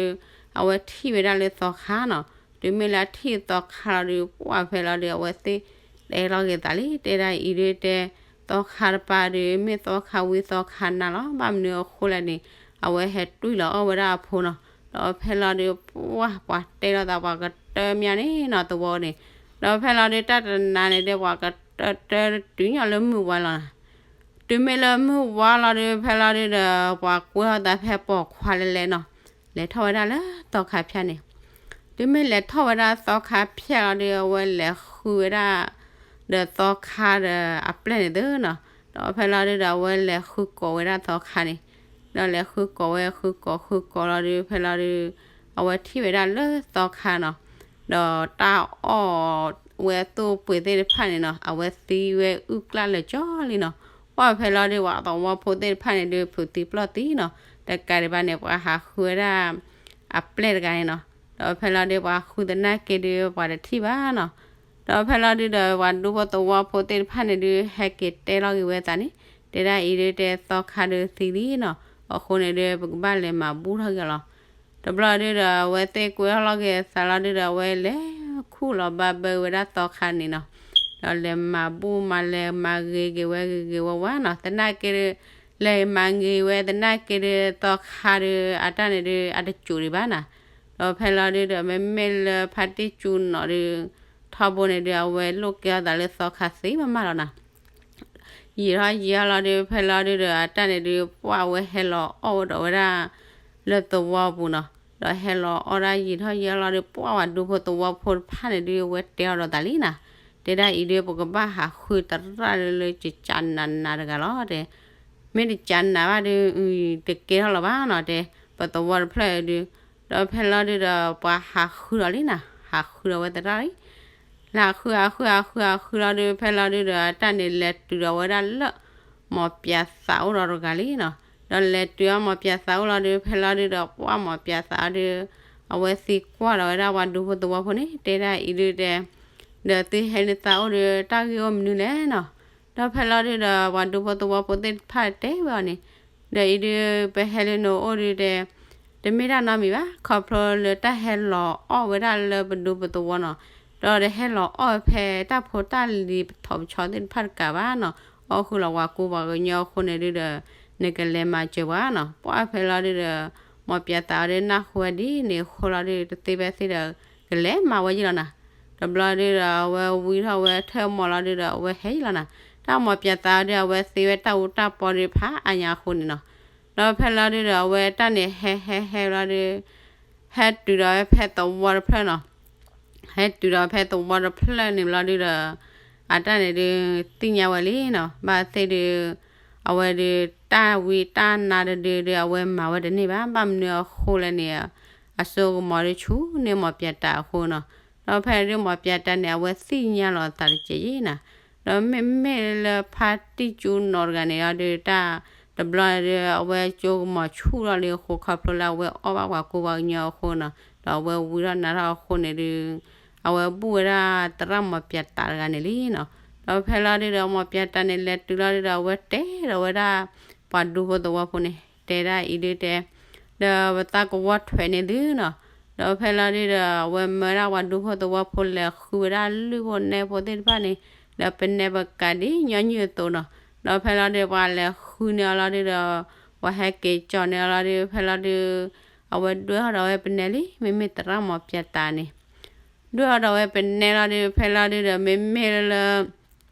အဝဲထံၣ်ဝဲဒၣ်လၢသီခါနီၤ, တုၤမ့ၢ်လၢအထံၣ်သီခါလီၤဒု ပှၢ်ဖဲလီၤဒု အဝဲသ့ၣ်တဲထီၣ်က့ၤသးလံ, တဲဒၣ်အံၤဒုတဲ, သီ သီခါတပၤဒီး မ့ၢ်သီခါဝံသီခါနါလီၤ. ဘၣ်မနုၤအဃိလဲၣ်န့ၣ် အဝဲဟဲတွံၢ်လီၤအီၣ်ဝဲဒၣ်အဖိနီၤ. ဒီးဖဲလီၤဒုး ပှၢ် ပှၤတဲလိာ်သးပှၤကတၢၢ်မးန့ၣ်နီၤ သဝီန့ၣ်. ဒီးဖဲလီၤဒုး တၢ်တနါန့ၣ်ဒီး ပှၤကတၢၢ်တၢၢ်တုၤညီလၢမုၢ်ဝါလီၤနီၤ. တုၤမ့ၢ်လၢမုၢ်ဝါလီၤဒုး ဖဲလီၤဒုးဒီး ပှၤကွဲထီၣ်သးဖဲပိာ်ခွါလဲၤလဲၤနီၤ, လဲၤထီၣ်ဝဲဒၣ်လၢသီခါဖၠၣ်န့ၣ်. တုၤမ့ၢ်လဲၤထီၣ်ဝဲဒၣ်သီခါဖၠၣ်လီၤဒုး အဝဲလဲၤဃုဝဲဒၣ် ဒီးသီခါဒီးအပျဲၢ်န့ၣ်သုနီၤ. ဒီးဖဲလီၤဒုးဒီး အဝဲလဲၤဃုကိးဝဲဒၣ်သီခါန့ၣ်. ဒီးလဲၤဃုကိးဝဲ ဃုကိး ဃုကိးလီၤဒုး ဖဲလီၤဒုး အဝဲထံၣ်ဝဲဒၣ်လၢသီခါနီၤ. ဒီးတၢ်အီၣ်ဝဲအသိၣ်ပှ့ၤသ့ၣ်တဖၣ်န့ၣ်နီၤ အဝဲသံဝဲအုၣ်ကျၣ်လၢာ်ကၠီလံနီၤ. ပှၢ် ဖဲလီၤဒုး ပှၤသဝီဖိသ့ၣ်တဖၣ်န့ၣ်ဒုး ဖုးသံပျီၢ်သံနီၤ. တကးဒံးဘၣ်န့ၣ် ပှၤဟးဃုဝဲဒၣ် အပျဲၢ်တဂၤန့ၣ်နီၤ. ဒီးဖဲလီၤဒုး ပှၤဃုသနာ်က့ဒုး ပှၤတထံၣ်ဘၣ်နီၤ. ဒီးဖဲလီၤဒုးဒီး ပှၤဒူဖိသဝီဖိသ့ၣ်တဖၣ်န့ၣ်ဒုး ဟဲက့ၤတဲလီၤက့ၤဝဲသးန့ၣ်, တဲဒၣ်အံၤဒုး တဲသီခါဒုးသံလံနီၤ. အဃိန့ၣ်ဒုး ပကဘၣ်လဲၤမၤဘူၣ်ထီၣ်က့ၤအီၤလီၤ. တဘျီဒုးဒီး အဝဲသ့ၣ်ကွဲထီၣ်လီၤက့ၤအသးလီၤဒုးဒီး အဝဲလဲၤခူၣ်လီၤဘၣ်ဘၢဝဲဒၣ်သီခါန့ၣ်နီၤ. ဒီးလဲၤမၤဘူၣ်မၤလဲၤမၤဂ့ၤက့ၤဝဲဂ့ၤဂ့ၤဝါဝါနီၤ. သနာ်က့ဒုး လဲၤမၤဂ့ၤဝဲသနာ်က့ဒုး သီခါဒုး အတၢ်န့ၣ်ဒုး အတစူးဒံးဘၣ်နီၤ. ဒီးဖဲလီၤဒုးဒီး မ့မ့ၢ်လၢဖါတံၢ်စူနီၤဒုး ထီဘိန့ၣ်ဒုး အဝဲလိာ်ကဲအီၤသးလၢသီခါသ့မးမးလီၤနီၤ. ယံာ်ထီၣ်ယံာ်ထီၣ်လီၤဒုး ဖဲလီၤဒုးဒီး အတၢ်န့ၣ်ဒုး ပှၢ် အဝဲဟဲလီၤအီၣ်ဝဲဒီးဝဲဒၣ် လၢသဝီပူၤနီၤ. ဒီးဟဲလီၤအီၣ်ဒၣ်ယံာ်ထီၣ်ယံာ်ထီၣ်လီၤဒုး ပှၢ်ဝဲဒူဖိသဝီဖိတဖၣ်န့ၣ်ဒုး အဝဲတဲအီၤဒီးသးလံနီၤ. တဲဒၣ်အံၤဒုး ပကဘၣ်ဟးဃုသရၣ်လၢ လၢကကးနးနးတဂၤလီၤ တဲ. မ့ၢ်တကးနးဘၣ်ဒုး တကဲထီၣ်လၢၤဘၣ်နီၤ တဲ. ပသဝီတဖျၢၣ်ဒုး ဒီးဖဲလီၤဒုးဒီး ပှၤဟးဃုဒီးလံနီၤ, ဟးဃုဒီးဝဲသရၣ်လံ. လၢဟးဃု ဟးဃု ဟးဃု ဟးဃုလီၤဒုး ဖဲလီၤဒုးဒီး အတၢ်န့ၣ်လဲၤတုၤဒီးဝဲဒၣ်လၢ မီၢ်ပၠးသးအိၣ်ဒီးတဂၤလံနီၤ. ဒီးလဲၤတုၤအီၤမီၢ်ပၠးသးအိၣ်လီၤဒုး ဖဲလီၤဒုးဒီး ပှၢ် မီၢ်ပၠးသးအီၤဒုး အဝဲသံကွၢ်ဒီးဝဲဒၣ်ပှၤဒူဖိသဝီဖိန့ၣ် တဲဒၣ်အံၤဒုး တဲ ဒီးသုဟဲလၢသးအိၣ်ဒုး တၢ်ဂ့ၢ်အိၣ်မနုၤလဲၣ်နီၤ. ဒီးဖဲလီၤဒုးဒီး ပှၤဒူဖိသဝီဖိသ့ၣ်တဖၣ်တဲဝဲအီၤန့ၣ်, ဒီးအံၤဒုး ပဟဲလၢနအိၣ်ဒုး တဲ တမ့ၢ်တၢ်နီတမံၤဘၣ်, ခီဖျိလၢတၢ်ဟဲလီၤအီၣ်ဝဲဒၣ်လၢပဒူပသဝီနီၤ. ဒီးတဟဲလီၤအီၣ်ဝဲဖဲတၢ်ဖိတၢ်လံၤပထီၣ်ပဆီသ့ၣ်တဖၣ်တကးဘၣ်နီၤ. အီၣ်ဃုာ်လီၤပှၤကူပှၤကညီအဃိန့ၣ်ဒုးဒီး နကလဲၤမၤစၢၤပှၤနီၤ. ပှၢ် ဖဲလီၤဒုးဒီး မီၢ်ပၠးသးအီၤဒုး နၢ်ဟူဝဲဒ်န့ၣ်အဃိလီၤဒုး တသ့ဖဲသ့ဒီး ကလဲၤမၤဝဲယံၤလီၤနီၤ. တဘျီဒုးဒီး အဝဲဝံထီၣ်ဝဲထၢၣ်မီၤလီၤဒုးဒီး အဝဲဟဲယံၤလီၤနီၤ. တၢ်မီၢ်ပၠးသးအီၤဒုး အဝဲသ့ဝဲတၢ်အူတၢ်ပီဒုးဖးအါညါအဃိန့ၣ်နီၤ. ဒီးဖဲလီၤဒုးဒီး အဝဲတၢ်န့ၣ်ဟဲဟဲဟဲလီၤဒုး ဟဲတုၤဒီးဝဲဖဲသဝီတဖျၢၣ်နီၤ. ဟဲတုၤဒီးဖဲသဝီတဖျၢၣ်န့ၣ်ဘျီဒုးဒီး အတၢ်န့ၣ်ဒုး သ့ၣ်ညါဝဲလံနီၤ. ဘၣ်သ့ၣ်ဒုး အဝဲဒုး တၢ်ဝံတၢ်နါတဒုဒုး အဝဲမၤဝဲတန့ၢ်ဘၣ်. ဘၣ်မနုၤအဃိလဲၣ်န့ၣ် အစိကမီၤဒုးဆူၣ်န့ၢ်မီၢ်ပၠးတးအဃိနီၤ. ဒီးဖဲဒုးမီၢ်ပၠးတးန့ၣ် အဝဲသ့ၣ်ညါလီၤသးတကဲးယံၤနီၤ. ဒီးမ့မ့ၢ်လၢဖါတံၢ်ကၠူနီၤတဂၤန့ၣ်ဒီး တၢ်တဘျီဒုး အဝဲစိကမီၤဆူၣ်ထီၣ်လံအဃိ ခီဖျိလၢအဝဲအီၣ်ဘၣ်ပှၤကူပှၤကညီအဃိနီၤ. ဒီးအဝဲဝံထီၣ်နါထီၣ်အဃိန့ၣ်ဒုး အဝဲဘူၣ်ဝဲဒၣ်သရၣ်မီၢ်ပၠးတးတဂၤန့ၣ်လံနီၤ. ဒီးဖဲလီၤဒုးဒီး မီၢ်ပၠးတးန့ၣ် လဲၤတုၤလီၤဒုးဒီး အဝဲတဲဒီးဝဲဒၣ် ပှၤဒူဖိသဝီဖိန့ၣ် တဲဒၣ်အံၤဒုး တဲ ဒီးပသးကဝီၤထွဲးန့ၢ်သုနီၤ. ဒီးဖဲလီၤဒုးဒီး အဝဲမၢဒၣ်ပှၤဒူဖိသဝီဖိလဲၤဃုဝဲဒၣ်လုၢ်ဖိနဲၣ်ဖိသ့ၣ်တဖၣ်န့ၣ် ဒီးပနဲပကးဒ်ညီနုၢ်အသိးနီၤ. ဒီးဖဲလီၤဒုး ပှၤလဲၤဃုန့ၢ်အီၤလီၤဒုးဒီး ပှၤဟဲက့ၤကၠီန့ၢ်အီၤလီၤဒုး ဖဲလီၤဒုး အဝဲဒွဲၣ်ထီၣ်ဒီးဝဲပနဲလံ မ့မ့ၢ်သရၣ်မီၢ်ပၠးတးန့ၣ် ဒွဲၣ်ထီၣ်ဒီးဝဲပနဲလီၤဒုး ဖဲလီၤဒုးဒီး မ့မ့ၢ်လၢ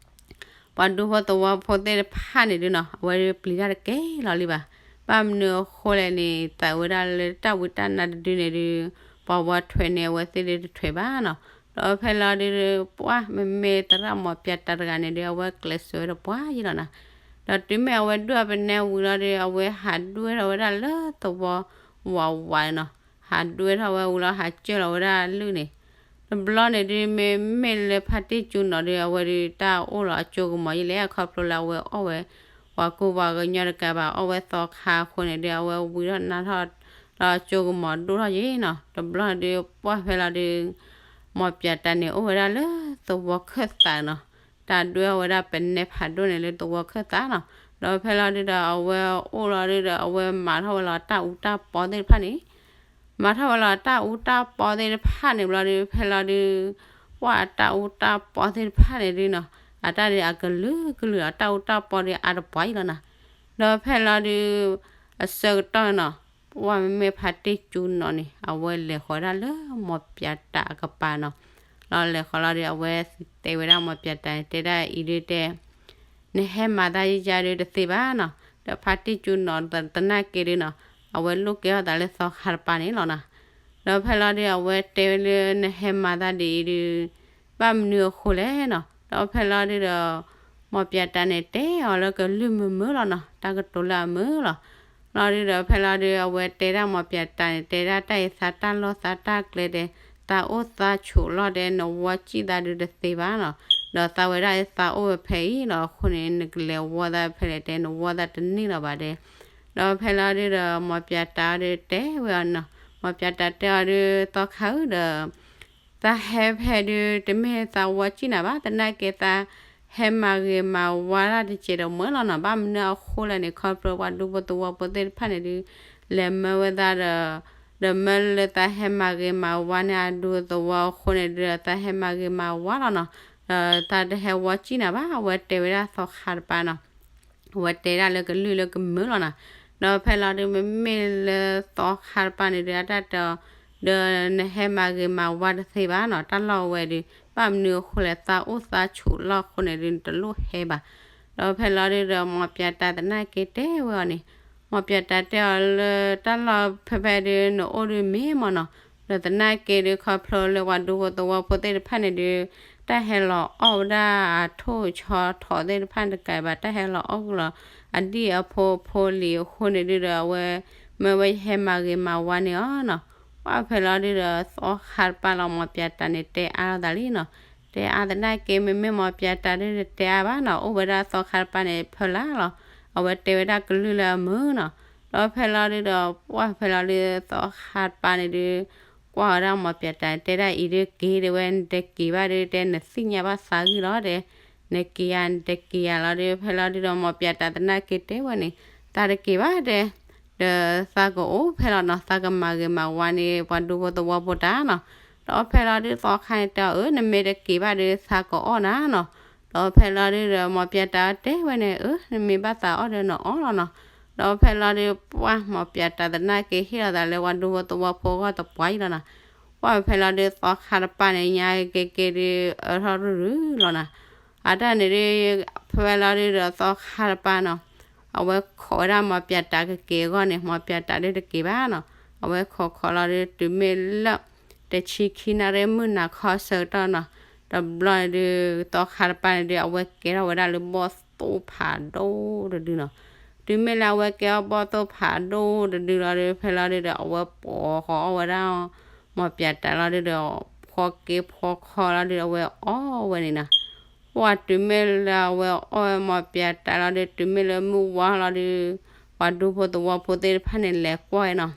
ပှၤဒူဖိသဝီဖိသ့ၣ်တဖၣ်န့ၣ်ဒုးနီၤ အဝဲဒုးပျံၤတၢ်တကဲလီၤလံဘၣ်. ဘၣ်မနုၤအဃိလဲၣ်န့ၣ် သးဝဲဒၣ်လၢတၢ်ဝံတၢ်နါတဒုန့ၣ်ဒုး ပှၤဝီထွဲးန့ၢ်အဝဲသ့ၣ်ဒုးတထွဲးဘၣ်နီၤ. ဒီးဖဲလီၤဒုး ပှၢ် မ့မ့ၢ်သရၣ်မီၢ်ပၠးတးတဂၤန့ၣ်ဒုး အဝဲကျဲးစၢးဝဲတပှၢ်ယံၤလီၤနီၤ. ဒီးတုၤမ့ၢ်အဝဲဒွဲၣ်ပနဲဝံၤလီၤဒုး အဝဲဟးဒွဲၣ်ထီၣ်ဝဲဒၣ်လၢသဝီဝးဝးနီၤ. ဟးဒွဲၣ်ထီၣ်ဝဲဝံၤလီၤ ဟးစၢၢ်လီၤဝဲဒၣ်လုၢ်န့ၣ် တဘျီန့ၣ်ဒုး မ့မ့ၢ်လၢဖါတံၢ်ကၠူနီၤဒုး အဝဲဒုးတၢ်အိၣ်လီၤအစိကမီၤယံၤလဲၣ် ခီဖျိလၢအဝဲအီၣ်ဝဲ ပှၤကူပှၤကညီတကးဘၣ် အီၣ်ဝဲသီခါအဃိန့ၣ်ဒုး အဝဲဝံထီၣ်နါထီၣ် ဒီးအစိကမီၤဒိၣ်ထီၣ်ယံၤနီၤ. တဘျီန့ၣ်ဒုး ပှၢ် ဖဲလီၤဒုး မီၢ်ပၠးတးန့ၣ် အိၣ်ဝဲဒၣ်လၢသဝီခၢၣ်သးနီၤ. တၢ်ဒွဲၣ်ဝဲဒၣ်ပနဲဖးဒိၣ်န့ၣ်လၢသဝီခၢၣ်သးနီၤ. ဒီးဖဲလီၤဒုးဒီး အဝဲအိၣ်လီၤဒုးဒီး အဝဲမၤထီၣ်ဝဲလီၤတၢ်အူတၢ်ပီသ့ၣ်တဖၣ်န့ၣ် မၤထီၣ်ဝဲလီၤတၢ်အူတၢ်ပီသ့ၣ်တဖၣ်န့ၣ်ဘျီဒုး ဖဲလီၤဒုး ပှၢ် တၢ်အူတၢ်ပီသ့ၣ်တဖၣ်န့ၣ်ဒုးနီၤ အတၢ်ဒုးအကလုာ်ကလုာ်လီၤ, တၢ်အူတၢ်ပီဒုးအါတပှၢ်အံၤလီၤနီၤ. ဒီးဖဲလီၤဒုး အဆၢကတီၢ်နီၤ, ပှၢ်မ့မ့ၢ်ဖါတံၢ်ကၠူနီၤန့ၣ် အဝဲလဲၤဃီၤဒၣ်လၢမီၢ်ပၠးတးအကပၤနီၤ. လီၤလဲၤဃီၤလီၤဒုး အဝဲတဲဝဲဒၣ်မီၢ်ပၠးတးန့ၣ် တဲဒၣ်အံၤဒုးတဲ နဟဲမၤသးယါဒုးတသ့ဘၣ်နီၤ, ဒီးဖါတံၢ်ကၠူနီၤသနာ်က့ဒုးနီၤ, အဝဲလိၣ်ကဲထီၣ်သးလၢသီခါတပၤန့ၣ်လီၤနီၤ. ဒီးဖဲလီၤဒုး အဝဲတဲဝဲလၢနဟဲမၤသးဒ်အံၤဒုး ဘၣ်မနုၤအဃိလဲၣ်နီၤ. ဒီးဖဲလီၤဒုးဒီး မီၢ်ပၠးတးန့ၣ် တဲအီၤလၢကလုၢ်မုာ်မုာ်လီၤနီၤ, တၢ်ကတိၤလၢအမုာ်လီၤ. လီၤဒုးဒီး ဖဲလီၤဒုး အဝဲတဲဒၣ်မီၢ်ပၠးတးန့ၣ် တဲဒၣ်တၢ်အံၤသးတၢ်လီၢ်သးတၢ်ကျဲဒဲး သးအိၣ်သးဆူးလီၤဒဲး နဝီစံၣ်သးဒုးတသ့ဘၣ်နီၤ. ဒီးသးဝဲဒၣ်သးအိၣ်ဝဲဖဲအံၤလီၤ, အဃိန့ၣ် နကလဲၤဝီသးဖဲလဲၣ်တဲ နဝီသးတန့ၢ်လီၤဘၣ်ဒဲး. ဒီးဖဲလီၤဒုးဒီး မီၢ်ပၠးတးအီၤဒုးတဲဝဲအီၤနီၤ, မီၢ်ပၠးတးတဲအီၤဒုး သီခါဧၢဒီး သးဟဲဖဲဒုး တမ့ၢ်သးဝီစံၣ်နၤဘၣ်, သနာ်က့သးဟဲမၤဂ့ၤမၤဝါတၢ်တစဲးဒီးမုာ်လီၤနီၤ. ဘၣ်မနုၤအဃိလဲၣ်န့ၣ် ခီဖျိပှၤဒူဖိသဝီဖိသ့ၣ်တဖၣ်န့ၣ်ဒုး လဲၤမၢဝဲသးဒီး ဒီးမၢလၢသးဟဲမၤဂ့ၤမၤဝါန့ၣ် အဒူသဝီအဃိန့ၣ်ဒုး သးဟဲမၤဂ့ၤမၤဝါလီၤနီၤ. ဒီးသးတဟဲဝီစံၣ်နၤဘၣ်, အဝဲတဲဝဲဒၣ်သီခါတပၤနီၤ. အဝဲတဲဒၣ်လၢကလုၢ်လၢကမုာ်လီၤနီၤ. ဒီးဖဲလီၤဒုး မ့မ့ၢ်လၢသီခါတပၤန့ၣ်ဒုး အတၢ်တဲအီၤ ဒီးနဟဲမၤဂ့ၤမၤဝါတသ့ဘၣ်နီၤ, တၢ်လီၢ်ဝဲဒုး ဘၣ်မနုၤအဃိလဲၣ် သးအိၣ်သးဆူးလီၢ်အဃိန့ၣ်ဒုး နတလိၣ်ဟဲဘၣ်. ဒီးဖဲလီၤဒုးဒီး မီၢ်ပၠးတးသနာ်က့တဲဝဲအီၤန့ၣ်, မီၢ်ပၠးတးတဲအီၤလၢတၢ်လီၢ်ဖဲဖဲဒုး နအိၣ်ဒုးမ့ၢ်မ့ၢ်နီၤ, ဒီးသနာ်က့ဒုး ခီဖျိလၢပှၤဒူဖိသဝီဖိသ့ၣ်တဖၣ်န့ၣ်ဒုး တၢ်ဟဲလီၤအီၣ်ဝဲဒၣ်အထိၣ်ဆီထီၣ်သ့ၣ်တဖၣ်န့ၣ်တကးဘၣ်, တၢ်ဟဲလီၤအီၣ်ကလီၤအဒံၣ်အဖိအဖိလံၤအဃိန့ၣ်ဒုးဒီး အဝဲ မၢဝဲယဟဲမၤဂ့ၤမၤဝါန့ၢ်အီၤနီၤ. ပှၢ်ဖဲလီၤဒုးဒီး သီခါတပၤလီၤ မီၢ်ပၠးတးန့ၣ် တဲအါလိာ်သးလံနီၤ. တဲအါသနာ်က့မ့မ့ၢ်မီၢ်ပၠးတးဒုးတတဲအါဘၣ်နီၤ, အိၣ်ဝဲဒၣ်သီခါတပၤန့ၣ် ဖၢလၢ်လီၤ. အဝဲတဲဝဲဒၣ်ကလုၢ်လၢအမုာ်နီၤ. ဒီးဖဲလီၤဒုးဒီး ပှၢ်ဖဲလီၤဒုး သီခါတပၤန့ၣ်ဒုး ကွၢ်ဝဲဒၣ်မီၢ်ပၠးတၢ်န့ၣ် တဲဒၣ်အံၤဒုးက့ၤဒဲးဝဲ နတက့ၤဘၣ်ဒုး တဲနသ့ၣ်ညါဘၣ်သးဂံၢ်လီၤဒဲး, နက့ၤယၤ နတက့ၤယၤလီၤဒုး ဖဲလီၤဒုးဒီး မီၢ်ပၠးတၢ်သနာ်က့တဲဝဲန့ၣ် သးတက့ၤဘၣ်ဒဲး, ဒီးသးကအိၣ်ဖဲလီၤနီၤ, သးကမၤဂ့ၤမၤဝါန့ၢ် ပှၤဒူဖိသဝီဖိတၢ်နီၤ. ဒီးဖဲလီၤဒုးသီခါန့ၣ်တဲအီၤ အၢ နမ့ၢ်တက့ၤဘၣ်ဒုး သးကအီၣ်နၤနီၤ. ဒီးဖဲလီၤဒုးဒီး မီၢ်ပၠးတၢ်တဲဝဲန့ၣ် အၢ နမ့ၢ်ဘၣ်သးအီၣ်ဒီးနအီၣ်လီၤနီၤ. ဒီးဖဲလီၤဒုး ပှၢ်မီၢ်ပၠးတၢ်သနာ်က့ဟ့ၣ်လီၤသးလၢပှၤဒူဖိသဝီဖိအဂီၢ်တပှၢ်အံၤလီၤနီၤ. ပှၢ်ဖဲလီၤဒုးသီခါတပၤန့ၣ် ညါက့ၤက့ၤဒုး အၢထီၣ်ရုၢ်ရုၢ်လီၤနီၤ. အတၢ်န့ၣ်ဒုး ဖဲလီၤဒုးဒီးသီခါတပၤနီၤ, အဝဲခိးဝဲဒၣ်မီၢ်ပၠးတၢ်ကက့ၤအဂီၢ်န့ၣ် မီၢ်ပၠးတၢ်ဒုးတက့ၤဘၣ်နီၤ. အဝဲခိးခိးလီၤဒုး တုၤမ့ၢ်လၢ တဆံခံနၣ်ရံၣ်မုၢ်နၤခီဆၢကတီၢ်နီၤ, တဘျီန့ၣ်ဒုး သီခါတပၤန့ၣ်ဒုး အဝဲကဲထီၣ်ဝဲဒၣ်လၢဘီၣ်သိၣ်ဖးဒိၣ်တဒုနီၤ. တုၤမ့ၢ်လၢအဝဲကဲအီၣ်ဘီၣ်သိၣ်ဖးဒိၣ်တဒုလီၤဒုး ဖဲလီၤဒုးဒီး အဝဲပိာ်ဃီၤအီၣ်ဝဲဒၣ် မီၢ်ပၠးတၢ်လီၤဒုးဒီး ဖီက့ၤဖီခီလီၤဒုး အဝဲအီၣ်ဝဲန့ၣ်နီၤ. ပှၢ်တုၤမ့ၢ်လၢအဝဲအီၣ်ဝဲမီၢ်ပၠးတၢ်လီၤဒုး တုၤမ့ၢ်လၢမုၢ်ဝါလီၤဒုး ပှၤဒူဖိသဝီဖိသ့ၣ်တဖၣ်န့ၣ် လဲၤကွၢ်ဝဲနီၤ.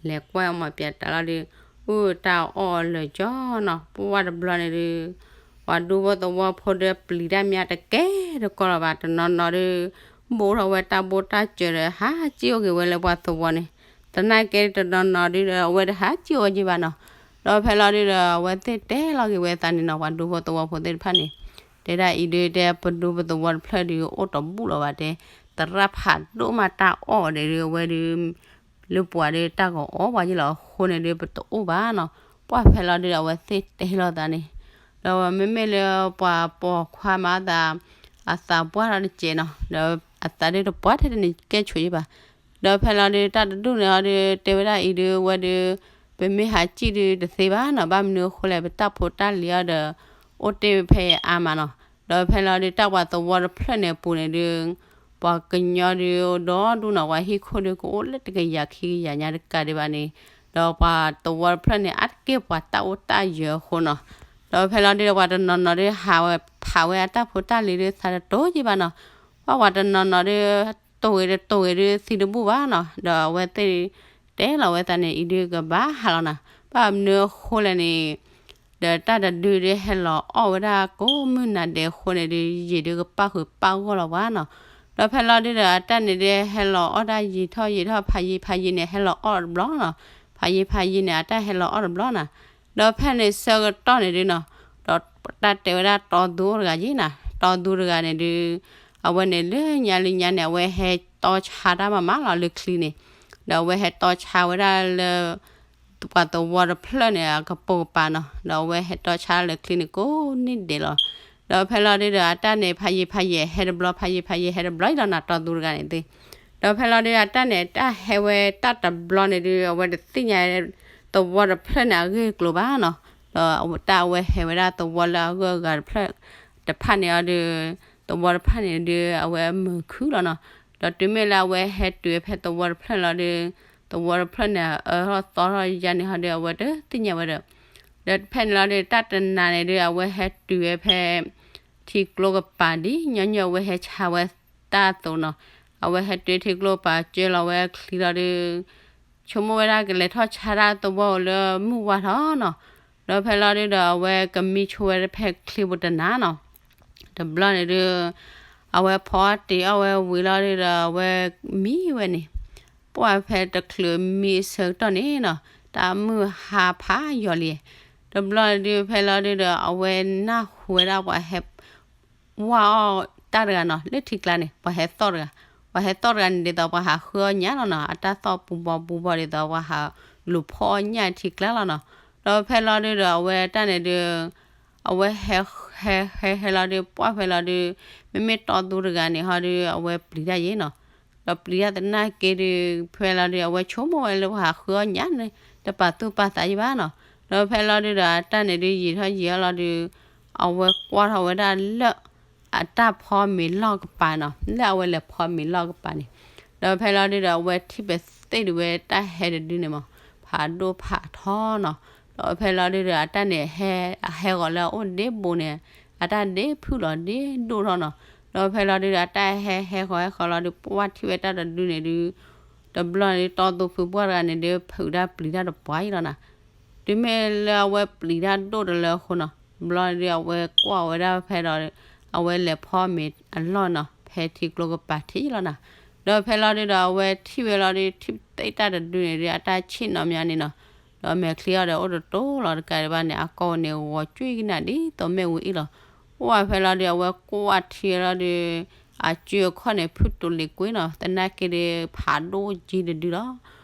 လဲၤကွၢ်မီၢ်ပၠးတၢ်လီၤဒုး အုၣ်တၢ်အီၣ်လၢာ်ကၠီနီၤ. ပှၢ်တဘျီန့ၣ်ဒုး ပှၤဒူဖိသဝီဖိဒီးပျံၤတၢ်မးတကဲတကီလီၤဘၣ်. တနီၤနီၤဒုး ဘိၣ်ထီၣ်ဝဲတၢ်ဘိၣ်တၢ်စၢၤဒီး ဟးစံၣ်အိၣ်က့ၤဝဲလၢပှၤသဝီန့ၣ်, သနာ်က့တနီၤနီၤဒုးဒီး အဝဲတဟးစံၣ်အိၣ်ဝဲက့ၤဘၣ်နီၤ. ဒီးဖဲလီၤဒုးဒီး အဝဲသ့ၣ်တဲလီၤက့ၤဝဲသးန့ၣ်နီၤ, ပှၤဒူဖိသဝီဖိသ့ၣ်တဖၣ်န့ၣ် တဲဒၣ်အံၤဒုးတဲ ပဒူပသဝီတဖျၢၣ်ဒုး အိၣ်တဘူၣ်လီၤဘၣ်တဲ, သရၣ်ဖးဒိၣ်မးတၢ်အီၣ်ဒဲးဒုး အဝဲဒုး လၢပှၤဒုးတၢ်ကအီၣ်ပှၤယ့ၢ်လီၤအဃိန့ၣ်ဒုး ပတအိၣ်ဘၣ်နီၤ. ပှၢ်ဖဲလီၤဒုးဒီး အဝဲသ့ၣ်တဲလီၤသးန့ၣ်, ဒီးမ့မ့ၢ်လၢပှၤပိာ်ခွါမၤသး အသးပှၢ်ထီၣ်တစဲးနီၤ, ဒီးအသးဒုးတပှၢ်ထဲတန့ၣ်ကဲဆိးယ့ၢ်ဘၣ်. ဒီးဖဲလီၤဒုး တၢ်တဒူၣ်န့ၣ်အီၤဒုး တဲဝဲဒၣ်အံၤဒုး အဝဲဒုး ပမ့ၢ်ဟးစံၣ်ဒုးတသ့ဘၣ်နီၤ, ဘၣ်မနုၤအဃိလဲၣ် ပတၢ်ဖိတၢ်လံၤအီၤဒီး အိၣ်တ့ၢ်ဖဲအါမးနီၤ. ဒီးဖဲလီၤဒုး တၢ်ပှၤသဝီတဖျၢၣ်န့ၣ်အပူၤန့ၣ်ဒုး ပှၤကညီဒုးဒီဒူၣ်နီၤ, ပှၤဟံၣ်ခိၣ်ဒုးကအိၣ်လၢတကယၤခံကယၤညါတကးဒံးဘၣ်န့ၣ်, ဒီးပှၤသဝီတဖျၢၣ်န့ၣ် အါတက့ၢ်ပှၤတၢ်အိၣ်တၢ်ယၢၤအဃိနီၤ. ဒီးဖဲလီၤဒုးဒီး ပှၤတနီၤနီၤဒုး ဟးဝဲဖးဝဲအတၢ်ဖိတၢ်လံၤဒုး သးတတိၤယ့ၢ်ဘၣ်နီၤ. ပှၢ်ပှၤတနီၤနီၤဒုး တိၤဂ့ၤတတိၤဂ့ၤဒုး သံတဘူၣ်ဘၣ်နီၤ. ဒီးအဝဲသ့ၣ်တဲလီၤဝဲသးန့ၣ် အံၤဒုးကဘၣ်ဟးလီၤနၤ, ဘၣ်မနုၤအဃိလဲၣ်န့ၣ် ဒီးတၢ်တဒုဒုးဟဲလီၤအီၣ်ဝဲဒၣ်ကိးမုၢ်နၤဒဲးအဃိန့ၣ်ဒုး ယံာ်ဒုးကပၣ်ဃုာ်ပၣ်ဂီၢ်လီၤပှၤနီၤ. ဒီးဖဲလီၤဒုးဒီး အတၢ်န့ၣ်ဒုးဟဲလီၤအီၣ်ဒၣ်ယံာ်ထီၣ်ယံာ်ထီၣ် ဖးယံာ်ဖးယံာ်န့ၣ် ဟဲလီၤအီၣ်တဘျီနီၤ. ဖးယံာ်ဖးယံာ်န့ၣ် အတၢ်ဟဲလီၤအီၣ်တဘျီနီၤ. ဒီးဖဲန့ၣ်ဆၢကတီၢ်န့ၣ်ဒုးနီၤ, ဒီးတၢ်တဲဝဲဒၣ်တီသူအိၣ်တဂၤယ့ၢ်နၤ, တီ အဝဲတီသူတဂၤန့ၣ်ဒုး အဝဲန့ၣ်လၢညါလၢညါန့ၣ် အဝဲဟဲတီဆါတၢ်မၤမးလီၤလၢချံန့ၣ်, ဒီးအဝဲဟဲတီဆါဝဲဒၣ်လၢ ပှၤသဝီတဖျၢၣ်န့ၣ် အကပိာ်ကပၤနီၤ, ဒီးအဝဲဟဲတီဆါလၢချံန့ၣ်ကိးနံၣ်ဒဲးလီၤ. ဒီးဖဲလီၤဒုးဒီးအတၢ်န့ၣ် ဖးယံာ်ဖးယံာ်ဟဲတဘျီ ဖးယံာ်ဖးယံာ်ဟဲတဘျီအံၤလီၤနီၤ တီသူတဂၤန့ၣ်သ့ၣ်. ဒီးဖဲလီၤဒုးအတၢ်န့ၣ် တၢ်ဟဲဝဲတၢ်တဘျီန့ၣ်ဒုး အဝဲတသ့ၣ်ညါသဝီတဖျၢၣ်န့ၣ် အဂ့ၢ်အကျိၤဘၣ်နီၤ. ဒီးတၢ်အဝဲဟဲဝဲဒၣ်သဝီလၢအဂၢၢ်အဂၤတဖျၢၣ်တဖၣ်န့ၣ်အီၤဒုး သဝီတဖၣ်န့ၣ်ဒုး အဝဲမုာ်ခုၣ်လီၤနီၤ. ဒီးတုၤမ့ၢ်လၢအဝဲဟဲတုၤဖဲသဝီတဖျၢၣ်န့ၣ်လီၤဒုး သဝီတဖျၢၣ်န့ၣ် အအၢထီၣ်သီထီၣ်ယါန့ၣ်ဟီဒုး အဝဲတသ့ၣ်ညါဝဲဒီး ဒီးဖဲန့ၣ်လီၤဒုး တၢ်တနၤန့ၣ်ဒုး အဝဲဟဲတုၤဝဲဖဲ ထံကျိကပၤဒ်ညီနုၢ်အဝဲဟဲဆါဝဲတၢ်အသိးနီၤ. အဝဲဟဲတုၤထံကျိကပၤကၢလီၤဝဲချံလီၤဒုး ဆိကမိၣ်ဝဲဒၣ်ကလဲၤထီၣ်ဆါတၢ်သဝီလၢမုၢ်ဝါထီၣ်နီၤ. ဒီးဖဲလီၤဒုးဒီး အဝဲကမံဆိဝဲဖဲချံပူၤတနၤနီၤ. တဘျီန့ၣ်ဒုး အဝဲဖီတ့ၢ်အီၣ်ဝဲဝံၤလီၤဒုးဒီး အဝဲမံဝဲန့ၣ် ပှၢ်ဖဲတချုးမံအဆၢကတီၢ်န့ၣ်နီၤ တၢ်မုၢ်ဟါဖးယိာ်လံ. တဘျီန့ၣ်ဒုး ဖဲလီၤဒုးဒီး အဝဲနၢ်ဟူဝဲဒၣ်ပှၤဟဲ ဝၢ်အီၣ်တၢ်တဂၤနီၤ လၢထံကျါန့ၣ် ပှၤဟဲသီၣ်တဂၤ, ပှၤဟဲသီၣ်တဂၤန့ၣ် ဒ်သိးပှၤဟးဃုအီၣ်ညၣ်လီၤနီၤ, အတၢ်သီၣ်ပူၤဘီပူၤဘီဒ်သိးပှၤဟးလူၤဖီၣ်အီၣ်ညၣ်ထံကျါလီၤနီၤ. ဒီးဖဲလီၤဒုးဒီး အဝဲတၢ်န့ၣ်ဒုး အဝဲဟဲ ဟဲ ဟဲ ဟဲလီၤဒုး ပှၢ်ဖဲလီၤဒုး မ့မ့ၢ်တီသူတဂၤန့ၣ်ဟီဒုး အဝဲပျံၤတၢ်ယဲနီၤ. ဒီးပျံၤတၢ်သနာ်က့ဒုး ဖဲလီၤဒုး အဝဲဆိကမိၣ်ဝဲလၢပှၤဟးဃုအီၣ်ညၣ်န့ၣ် တပာ်သူၣ်ပာ်သးယံၤဘၣ်နီၤ. ဒီးဖဲလီၤဒုးဒီး အတၢ်န့ၣ်ဒုး ယံာ်ထီၣ်ယံာ်ထီၣ်လီၤဒုး အဝဲကွၢ်ထီၣ်ဝဲဒၣ်လၢ အတၢ်ဖီမ့ၤလီၢ်ကပၤနီၤ, လၢအဝဲလဲၤဖီမ့ၤလီၢ်ကပၤန့ၣ်. ဒီးဖဲလီၤဒုးဒီး အဝဲထံၣ်ပသ့ၣ်ဒုးဝဲတၢ်ဟဲတဒုန့ၣ်မး ဖးဒိၣ်ဖးထီနီၤ. ဒီးဖဲလီၤဒုးဒီး အတၢ်န့ၣ် ဟဲ အဟဲဂီၤလၢအအိၣ်ဒ့ဘိန့ၣ် အတၢ်ဒ့ဖုၣ်လီၤဒ့ဒိၣ်ထီၣ်နီၤ. ဒီးဖဲလီၤဒုးဒီး အတၢ်ဟဲဟဲဂီၤဟဲဂီၤလီၤဒုး ပှၢ်ထံၣ်ဝဲတၢ်တဒုန့ၣ်ဒုး တဘျီန့ၣ်ဒုး တီသူဖုပှၢ်တဂၤန့ၣ်ဒုး ဖုးတၢ်ပျံၤတၢ်တပှၢ်အံၤလီၤနီၤ. တုၤမ့ၢ်လၢအဝဲပျံၤတၢ်ဒိၣ်တလၢအဃိနီၤ တဘျီန့ၣ်ဒုး အဝဲကွၢ်ဝဲဒၣ်ဖဲဒီး အဝဲလဲၤဖီမ့ၤအလီၢ်နီၤ ဖဲထံကျိကပၤထံးလီၤနီၤ. ဒီးဖဲလီၤဒုးဒီး အဝဲထံၣ်ဝဲလီၤဒုး ထံၣ်ပသ့ၣ်တၢ်တဒုန့ၣ်ဒုး အတၢ်ဆ့ၣ်နီၤမးန့ၣ်နီၤ. ဒီးမဲာ်ချံအီၤဒီးအိၣ်တတိၤလီၤတကးဒံးဘၣ်န့ၣ် အကိာ်န့ၣ်ဂီၤကွံာ်ကနၣ်ဒ်သိးမ့ၣ်အူအ့ၣ်လီၤ. အိၣ်ဝဲဖဲလီၤဒုး အဝဲကွၢ်ထံလီၤဒုး အစုအခီၣ်န့ၣ် ဖုၣ်တိၤလ့ၤကွ့နီၤ သနာ်က့ဒုး ဖးဒိၣ်က့တဒုလီၤ.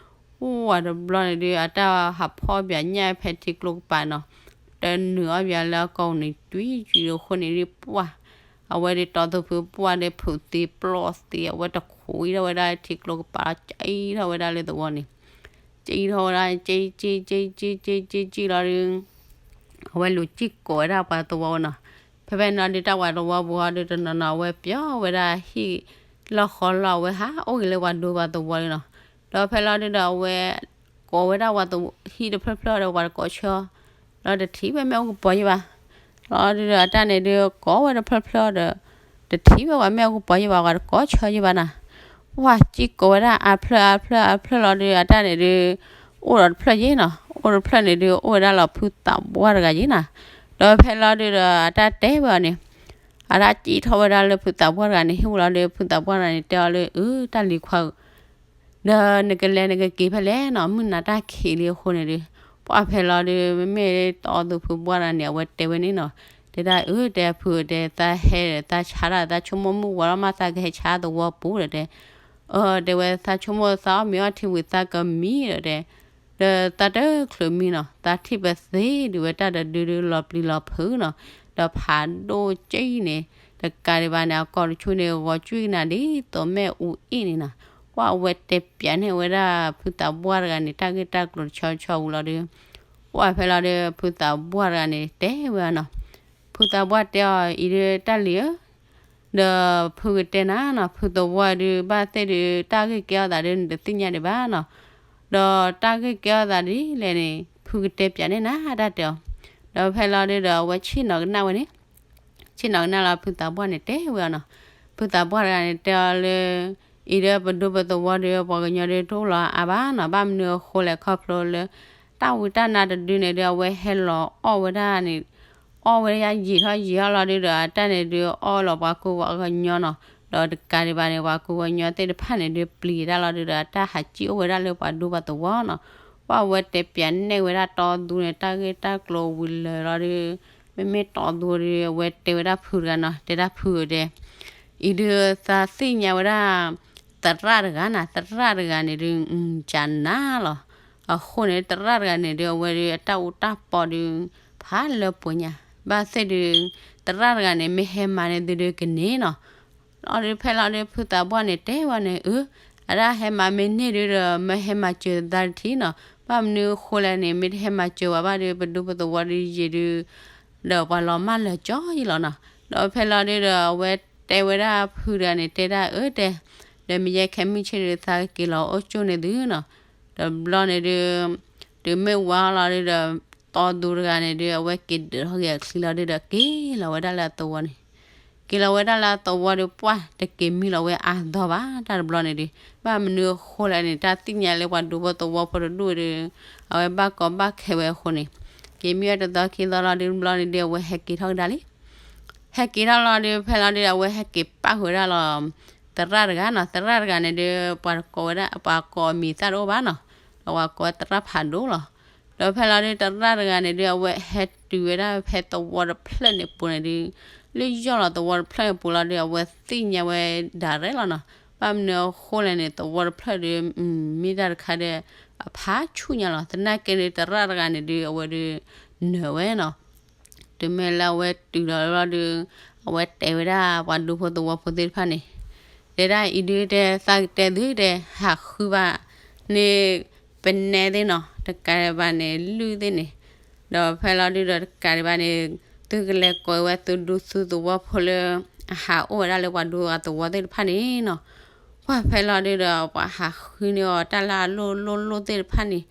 အိၣ်ဝဲတဘျီန့ၣ်ဒုး အတၢ်ဟးဖီၣ်ဘၣ်ညၣ်ဖဲထံကျိကပၤနီၤ တနုာ်အီၣ်ဘၣ်လၢအကိာ်န့ၣ် ကွံာ်ကွံာ်အဃိန့ၣ်ဒုး ပှၢ် အဝဲဒုးတီသူဖုပှၢ်ဒုး ဖုးသ့ပျီၢ်သ့ အဝဲတခိးအံၤထီၣ်ဝဲဒၣ်ထံကျိကပၤလီၤ ကအံၤထီၣ်ဝဲဒၣ်လၢသဝီန့ၣ် ကအံၤထီၣ်ဝဲဒၣ် ကကကကကကကကကလီၤဒုး အဝဲလူၤကံၣ်ကိးဝဲဒၣ်ပှၤသဝီဝဲနီၤ. ဖဲဖဲန့ၣ်ဒုးတၢ်ပှၤသဝီပူၤဟီဒုးတနီၤနီၤ အဝဲပျီဝဲဒၣ်ဟံၣ်လီၢ်ဃီလီၢ် အဝဲဟးအိၣ်ဂ့ၤလၢပှၤဒိပှၤသဝီလံနီၤ. ဒီးဖဲလီၤဒုးဒီးအဝဲ ကိးဝဲဒၣ်ပှၤဟံၣ်တဖျၢၣ်ဖျၢၣ်ဒီး ပှၤတကိးဆၢ လီၤတထံၣ်ဝဲမ့ၣ်အူကပီၤယံၤဘၣ်. လီၤဒုးဒီးအတၢ်န့ၣ်ဒုး ကိးဝဲတဖျၢၣ်ဖျၢၣ်ဒီး တထံၣ်ဝဲပှၤမ့ၣ်အူကပီၤယံၤဘၣ် ပှၤတကိးဆၢယံၤဘၣ်နီၤ. ပှၢ်ကံၣ်ကိးဝဲဒၣ်အါဖျၢၣ်အါဖျၢၣ်အါဖျၢၣ်လီၤဒုး အတၢ်န့ၣ်ဒုး အိၣ်ဒီးတဖျၢၣ်ယံၤနီၤ. အိၣ်တဖျၢၣ်န့ၣ်ဒုး အိၣ်ဝဲဒၣ်လီၤဖုသးပှၢ်တဂၤယံၤနီၤ. ဒီးဖဲလီၤဒုးဒီးအတၢ်တဲဝဲအီၤန့ၣ် အတၢ်ကံၣ်ထီၣ်ဝဲဒၣ်လၢဖုသးပှၢ်တဂၤန့ၣ် ဟ့ၣ်ဝဲလီၤဒုး ဖုသးပှၢ်တဂၤန့ၣ် တဲအီၤလၢ အၢ တၢ်လံၤခွါဧၢ ဒီးနကလဲၤနကက့ၤဖဲလဲၣ်နီၤ မုၢ်နၤတၢ်ခံးလံအဃိန့ၣ်ဒုး ပှၢ်ဖဲလီၤဒုး မ့မ့ၢ်တီသူဖုပှၢ်တဂၤန့ၣ် အဝဲတဲဝဲန့ၣ်နီၤ. တဲဒၣ်အၢ တဲဖုတဲ သးဟဲဒီး သးဆါတၢ် သးဆိကမိၣ်မုၢ်ဝါထီၣ်မး သးကဟဲဆါသဝီပူၤဒီးတဲ အၢ တဲဝဲ သးဆိကမိၣ်သးအီၣ်မ့ၤအီထံဝံၤ သးကမံဒီးတဲ ဒီးသးတချုးမံနီၤ သးထံၣ်ပသ့ၣ်ဒုးဝဲတၢ်တဒုဒုးလီၤပျံၤလီၤဖုးနီၤ. ဒီးဖးဒိၣ်ကံၣ်န့ၣ် တကးဒံးဘၣ်န့ၣ် အကိာ်တဆူန့ၣ် ဂီၤကွံာ်ကနၣ်ဒ်သိးမ့ၣ်အူအ့ၣ်န့ၣ်နီၤ. ပှၢ်အဝဲတဲပျးန့ၢ်ဝဲဒၣ်ဖုသးပှၢ်တဂၤန့ၣ် တၢ်ဂ့ၢ်တၢ်ကျိၤတဆီဆီဝံၤလီၤဒုး ပှၢ်ဖဲလီၤဒုး ဖုသးပှၢ်တဂၤန့ၣ် တဲဝဲအီၤနီၤ. ဖုသးပှၢ်တဲအီၤ အံၤဒုးတၢ်လံၤဧၢ ဒီးဖုကတဲနၤနီၤ ဖုသဝီဒုး ဘၣ်သ့ၣ်ဒုး တၢ်ဂ့ၢ်ကဲထီၣ်သးဒုး နတသ့ၣ်ညါဒံးဘၣ်နီၤ. ဒီးတၢ်ဂ့ၢ်ကဲထီၣ်သးဒ်လဲၣ်န့ၣ် ဖုကတဲပျးန့ၢ်နၤ တၢ်တဲအီၤ. ဒီးဖဲလီၤဒုးဒီး အဝဲဆ့ၣ်နီၤကနၣ်ဝဲန့ၣ် ဆ့ၣ်နီၤကနၣ်လီၤ ဖုသးပှၢ်န့ၣ်တဲဝဲအီၤနီၤ. ဖုသးပှၢ်တဂၤန့ၣ် တဲအီၤလၢ အံၤဒီးပဒူပသဝီဒုး ပှၤကညီဒုးတအိၣ်လီၤအါဘၣ်နီၤ. ဘၣ်မနုၤအဃိလဲၣ် ခီဖျိလၢ တၢ်ဝံတၢ်နါတဒုန့ၣ်ဒုး အဝဲဟဲလီၤအီၣ်ဝဲဒၣ်န့ၣ် အီၣ်ဝဲဒၣ်ယံာ်ထီၣ်ယံာ်ထီၣ်လီၤဒုးဒီး အတၢ်န့ၣ်ဒုးအီၣ်လီၤပှၤကူပှၤကညီနီၤ. ဒီးတကးဒံးဘၣ်န့ၣ် ပှၤကူပှၤကညီသ့ၣ်တဖၣ်န့ၣ်ဒုး ပျံၤတၢ်လီၤဒုးဒီး အတၢ်ဟးကံၣ်အိၣ်ဝဲဒၣ်လၢပှၤဒူပှၤသဝီနီၤ. ပှၢ်ဝဲတဲပျးန့ၢ်ဝဲဒၣ်တီသူန့ၣ် တၢ်ဂ့ၢ်တၢ်ကျိၤဝံၤလၢာ်လီၤဒုး မ့မ့ၢ်တီဒိဒီး အဝဲတဲဝဲဒၣ်ဖုတဂၤနီၤ, တဲဒၣ်ဖုဧၢတဲ, အံၤဒုးသးသ့ၣ်ညါဝဲဒၣ် သရၣ်တဂၤနၤ, သရၣ်တဂၤန့ၣ်ဒုး ကနၤလီၤ. အဃိန့ၣ် သရၣ်တဂၤန့ၣ်ဒုး အဝဲဒုးအတၢ်အူတၢ်ပီဒုး ဖးလၢပှဲၤညါ, ဘၣ်သ့ၣ်ဒုး သရၣ်တဂၤန့ၣ် မ့ၢ်ဟဲမၤန့ၢ်သုဒုးကန့ၢ်နီၤ. လီၤဒုးဖဲလီၤဒုး ဖုသးပှၢ်န့ၣ်တဲဝဲန့ၣ် အၢ, အဒၣ်ဟဲမၤမ့ၢ်န့ၢ်ဒုးဒီး မၢဟဲမၤစၢၤသးတထံၣ်နီၤ, ဘၣ်မနုၤအဃိလဲၣ်န့ၣ် မ့ၢ်တဟဲမၤစၢၤဝဲဘၣ်ဒီး ပဒူဖိသဝီဒုးယံာ်ဒုး ဒီးပှၤလီၤမၢ်လၢာ်ကၠီယံလီၤနီၤ. ဒီးဖဲလီၤဒုးဒီး အဝဲတဲဝဲဒၣ်ဖုတဂၤန့ၣ် တဲဒၣ်အၢတဲ, ဒီးမ့ၢ်ယဲခဲမုၢ်ဆ့ၣ်ဒုး သးကက့ၤလီၤအိၣ်ကၠိန့ၣ်သုနီၤ. ဒီးဘျီန့ၣ်ဒုး တုၤမ့ၢ်ဝါလီၤဒုးဒီး တီဒိတဂၤန့ၣ်ဒုး အဝဲက့ၤဒုးထီၣ်က့ၤအချံလီၤဒုးဒီး က့ၤလီၤဝဲဒၣ်လၢအသဝီန့ၣ်, က့ၤလီၤဝဲဒၣ်လၢအသဝီဒီး ပှၢ်တက့ၤမံလီၤဝဲအါသီဘၣ် တၢ်တဘျီန့ၣ်ဒုး, ဘၣ်မနုၤအဃိလဲၣ်န့ၣ် တၢ်သ့ၣ်ညါလၢပှၤဒူဖိသဝီဖိတဒူၣ်ဒုး အဝဲဘၣ်ကီဘၣ်ခဲဝဲအဃိန့ၣ်, က့ၤမံဝဲတသီခံသီလီၤဒုး တဘျီန့ၣ်ဒုး အဝဲဟဲက့ၤထီၣ်ကဒါလံ. ဟဲက့ၤထီၣ်လီၤဒုး ဖဲလီၤဒုး အဝဲဟဲက့ၤပၣ်ဃုာ်ဝဲဒၣ်လီၤ သရၣ်တဂၤနီၤ, သရၣ်တဂၤန့ၣ်ဒုး ပှၤကိးဝဲဒၣ် ပှၤကိးအမံၤသၣ်တအိၣ်ဘၣ်နီၤ, ဒီးပှၤကိးဝဲသရၣ်ဖးဒိၣ်လီၤ. ဒီးဖဲလီၤဒုး သရၣ်တဂၤန့ၣ်ဒုး အဝဲဟဲတုၤဝဲဒၣ်ဖဲသဝီတဖျၢၣ်န့ၣ်ပူၤန့ၣ်ဒုး, လၢယီၢ်လီၤသဝီတဖျၢၣ်န့ၣ်ပူၤလီၤဒုး အဝဲသ့ၣ်ညါဝဲဒၣ်ရဲၣ်လီၤနီၤ, ဘၣ်မနုၤအဃိလဲၣ်န့ၣ် သဝီတဖျၢၣ်ဒုး မ့ၢ်တၢ်တခါဒီး အဖးဆူၣ်ညါလီၤ, သနာ်က့န့ၣ် သရၣ်တဂၤန့ၣ်ဒုး အဝဲဒုး နၢၤဝဲနီၤ. တုၤမ့ၢ်လၢအဝဲတုၤလီၤလီၤဒုး အဝဲတဲဝဲဒၣ်ပှၤဒူဖိသဝီဖိသ့ၣ်တဖၣ်န့ၣ်, တဲဒၣ်အံၤဒုးတဲ သးကတဲသုတဲ ဟးဃုဘၣ်န့ၣ် ပနဲသ့ၣ်နီၤ, တကးဒံးဘၣ်န့ၣ် လုၢ်သ့ၣ်န့ၣ်, ဒီးဖဲလီၤဒုးဒီးတကးဒံးဘၣ်န့ၣ် သုကလဲၤကိးဝဲသုဒူသုသဝီဖိလၢ အဟးအိၣ်ဝဲဒၣ်လၢပှၤဒူပှၤသဝီသ့ၣ်တဖၣ်န့ၣ်နီၤ. ပှၢ်ဖဲလီၤဒုးဒီး ပှၤဟးဃုန့ၢ်အီၤတၢ်လၢအလိၣ်လိၣ်လိၣ်သ့ၣ်တဖၣ်န့ၣ်,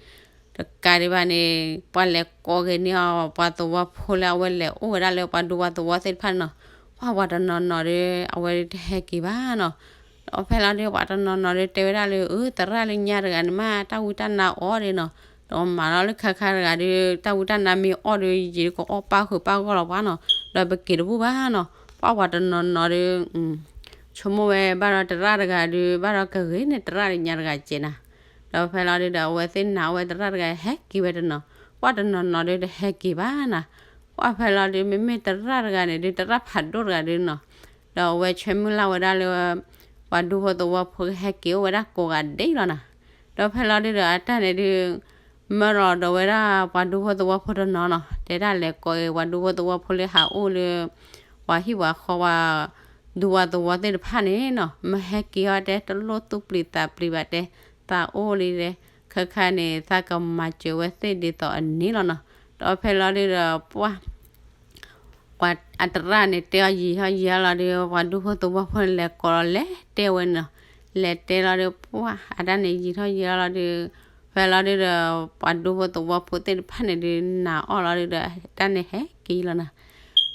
တကးဒံးဘၣ်န့ၣ် ပှၤလဲၤကိးက့ၤန့ၢ်အီၤ ပှၤသဝီဖိလၢအဝဲလဲၤအိၣ်ဝဲဒၣ်လၢပှၤဒူပှၤသဝီသ့ၣ်တဖၣ်န့ၣ်နီၤ. ပှၢ်ပှၤတနီၤနီၤဒီး အဝဲတဟဲက့ၤဘၣ်နီၤ. ဒီးဖဲလီၤဒုး ပှၤတနီၤနီၤဒီး တဲဝဲဒၣ်လၢ အၢ သရၣ်လၢညါတဂၤန့ၣ်မး တၢ်ဝံတၢ်နါအီၣ်ဒံးနီၤ, ဒီးမၤလီၤလၢခါခါတဂၤဒီး တၢ်ဝံတၢ်နါမ့ၢ်အီၣ်ဒီး ယံာ်ဒုးကအီၣ်ပၣ်ဃုာ်ပၣ်ဂီၢ်လီၤပှၤနီၤ, ဒီးပက့ၤတဘူၣ်ဘၣ်နီၤ. ပှၢ်ပှၤတနီၤနီၤဒီး ဆိကမိၣ်ဝဲဘၣ်ဒီးသရၣ်တဂၤဒီး ဘၣ်ဒီးကဂ့ၤန့ၢ်သရၣ်လၢညါတဂၤကဲနၤ, ဒီးဖဲလီၤဒုးဒီး အဝဲသ့ၣ်နာ်အီၣ်ဝဲသရၣ်တဂၤဟဲက့ၤဝဲတနီၤ, ပှၢ်တနီၤနီၤဒီးတဟဲက့ၤဘၣ်နၤ. ပှၢ်ဖဲလီၤဒုး မ့မ့ၢ်သရၣ်တဂၤန့ၣ်ဒုး သရၣ်ဖးဒိၣ်တဂၤဒုးနီၤ, ဒီးအဝဲဆၢမုၢ်လၢ်ဝဲဒၣ်လၢ ပှၤဒူဖိသဝီဖိကဟဲက့ၤအိၣ်ဝဲဒၣ်ကိးဂၤဒဲးလီၤနၤ. ဒီးဖဲလီၤဒုးဒီးအတၢ်န့ၣ်ဒုး မၢလီၤဒီးဝဲဒၣ်ပှၤဒူဖိသဝီဖိတနီၤနီၤ, တဲဒၣ်လဲၤကိးက့ၤပှၤဒူဖိသဝီဖိလၢဟးအိၣ်လၢ ပှၤဟံၣ်ပှၤဃီပှၤ ဒူပှၤသဝီသ့ၣ်တဖၣ်န့ၣ်နီၤ, မၢဟဲက့ၤအီၤတဲ တလိၣ်သူၣ်ပျံၤသးပျံၤဘၣ်တဲ, သးအိၣ်လံတဲ, ခဲခါန့ၣ် သးကမၤစၢၤဝဲသ့ၣ်ဒ်သိးအန့ၣ်လီၤနီၤ. ဒီးဖဲလီၤဒုးဒီးပှၢ် ပှၤအသရၣ်န့ၣ်တဲအီၤယံာ်ထီၣ်ယံာ်ထီၣ်လီၤဒီး ပှၤဒူဖိသဝီဖိန့ၣ်လဲၤကိးလီၤလဲၤတဲဝဲန့ၣ်နီၤ, လဲၤတဲလီၤဒီးပှၢ် အတၢ်န့ၣ်ယံာ်ထီၣ်ယံာ်ထီၣ်လီၤဒီး ဖဲလီၤဒုးဒီး ပှၤဒူဖိသဝီဖိသ့ၣ်တဖၣ်န့ၣ်ဒုး နာ်အီၣ်လီၤဒုးဒီး တၢ်န့ၣ်ဟဲက့ၤလီၤနၤ.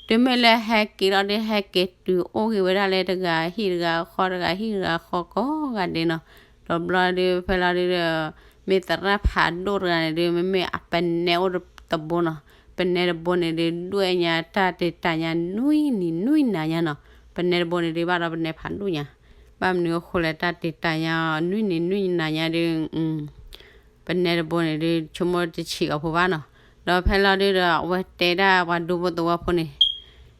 တုၤမ့ၢ်လၢဟဲက့ၤလီၤဒုး ဟဲက့ၤတုၤအိၣ်က့ၤဝဲဒၣ်လၢတဂၤဟံၣ်တဂၤဃီ တဂၤဟံၣ်တဂၤဃီကိးဂၤဒဲးနီၤ. ဒီးဘျီဒုး ဖဲလီၤဒုးဒီး မ့ၢ်သရၣ်ဖးဒိၣ်တဂၤန့ၣ်ဒုး မ့မ့ၢ်အပနဲအိၣ်တဘိနီၤ, ပနဲတဘိန့ၣ်ဒုး ဒွဲၣ်ညါတၢ်တ့ၢ်တၢ်ညါ နွံနံၤနွံနၤညါနီၤ. ပနဲတဘိန့ၣ်ဒုး ဘၣ်ဒီးပနဲဖးဒိၣ်ညါ, ဘၣ်မနုၤအဃိလဲၣ် တၢ်တ့ၢ်တၢ်ညါ နွံနံၤနွံနၤညါဒုး ပနဲတဘိန့ၣ်ဒုး ဆိကမိၣ်တဆံးအီၤဖိဘၣ်နီၤ. ဒီးဖဲလီၤဒုးဒီး အဝဲတဲဒၣ်ပှၤဒူဖိသဝီဖိန့ၣ်,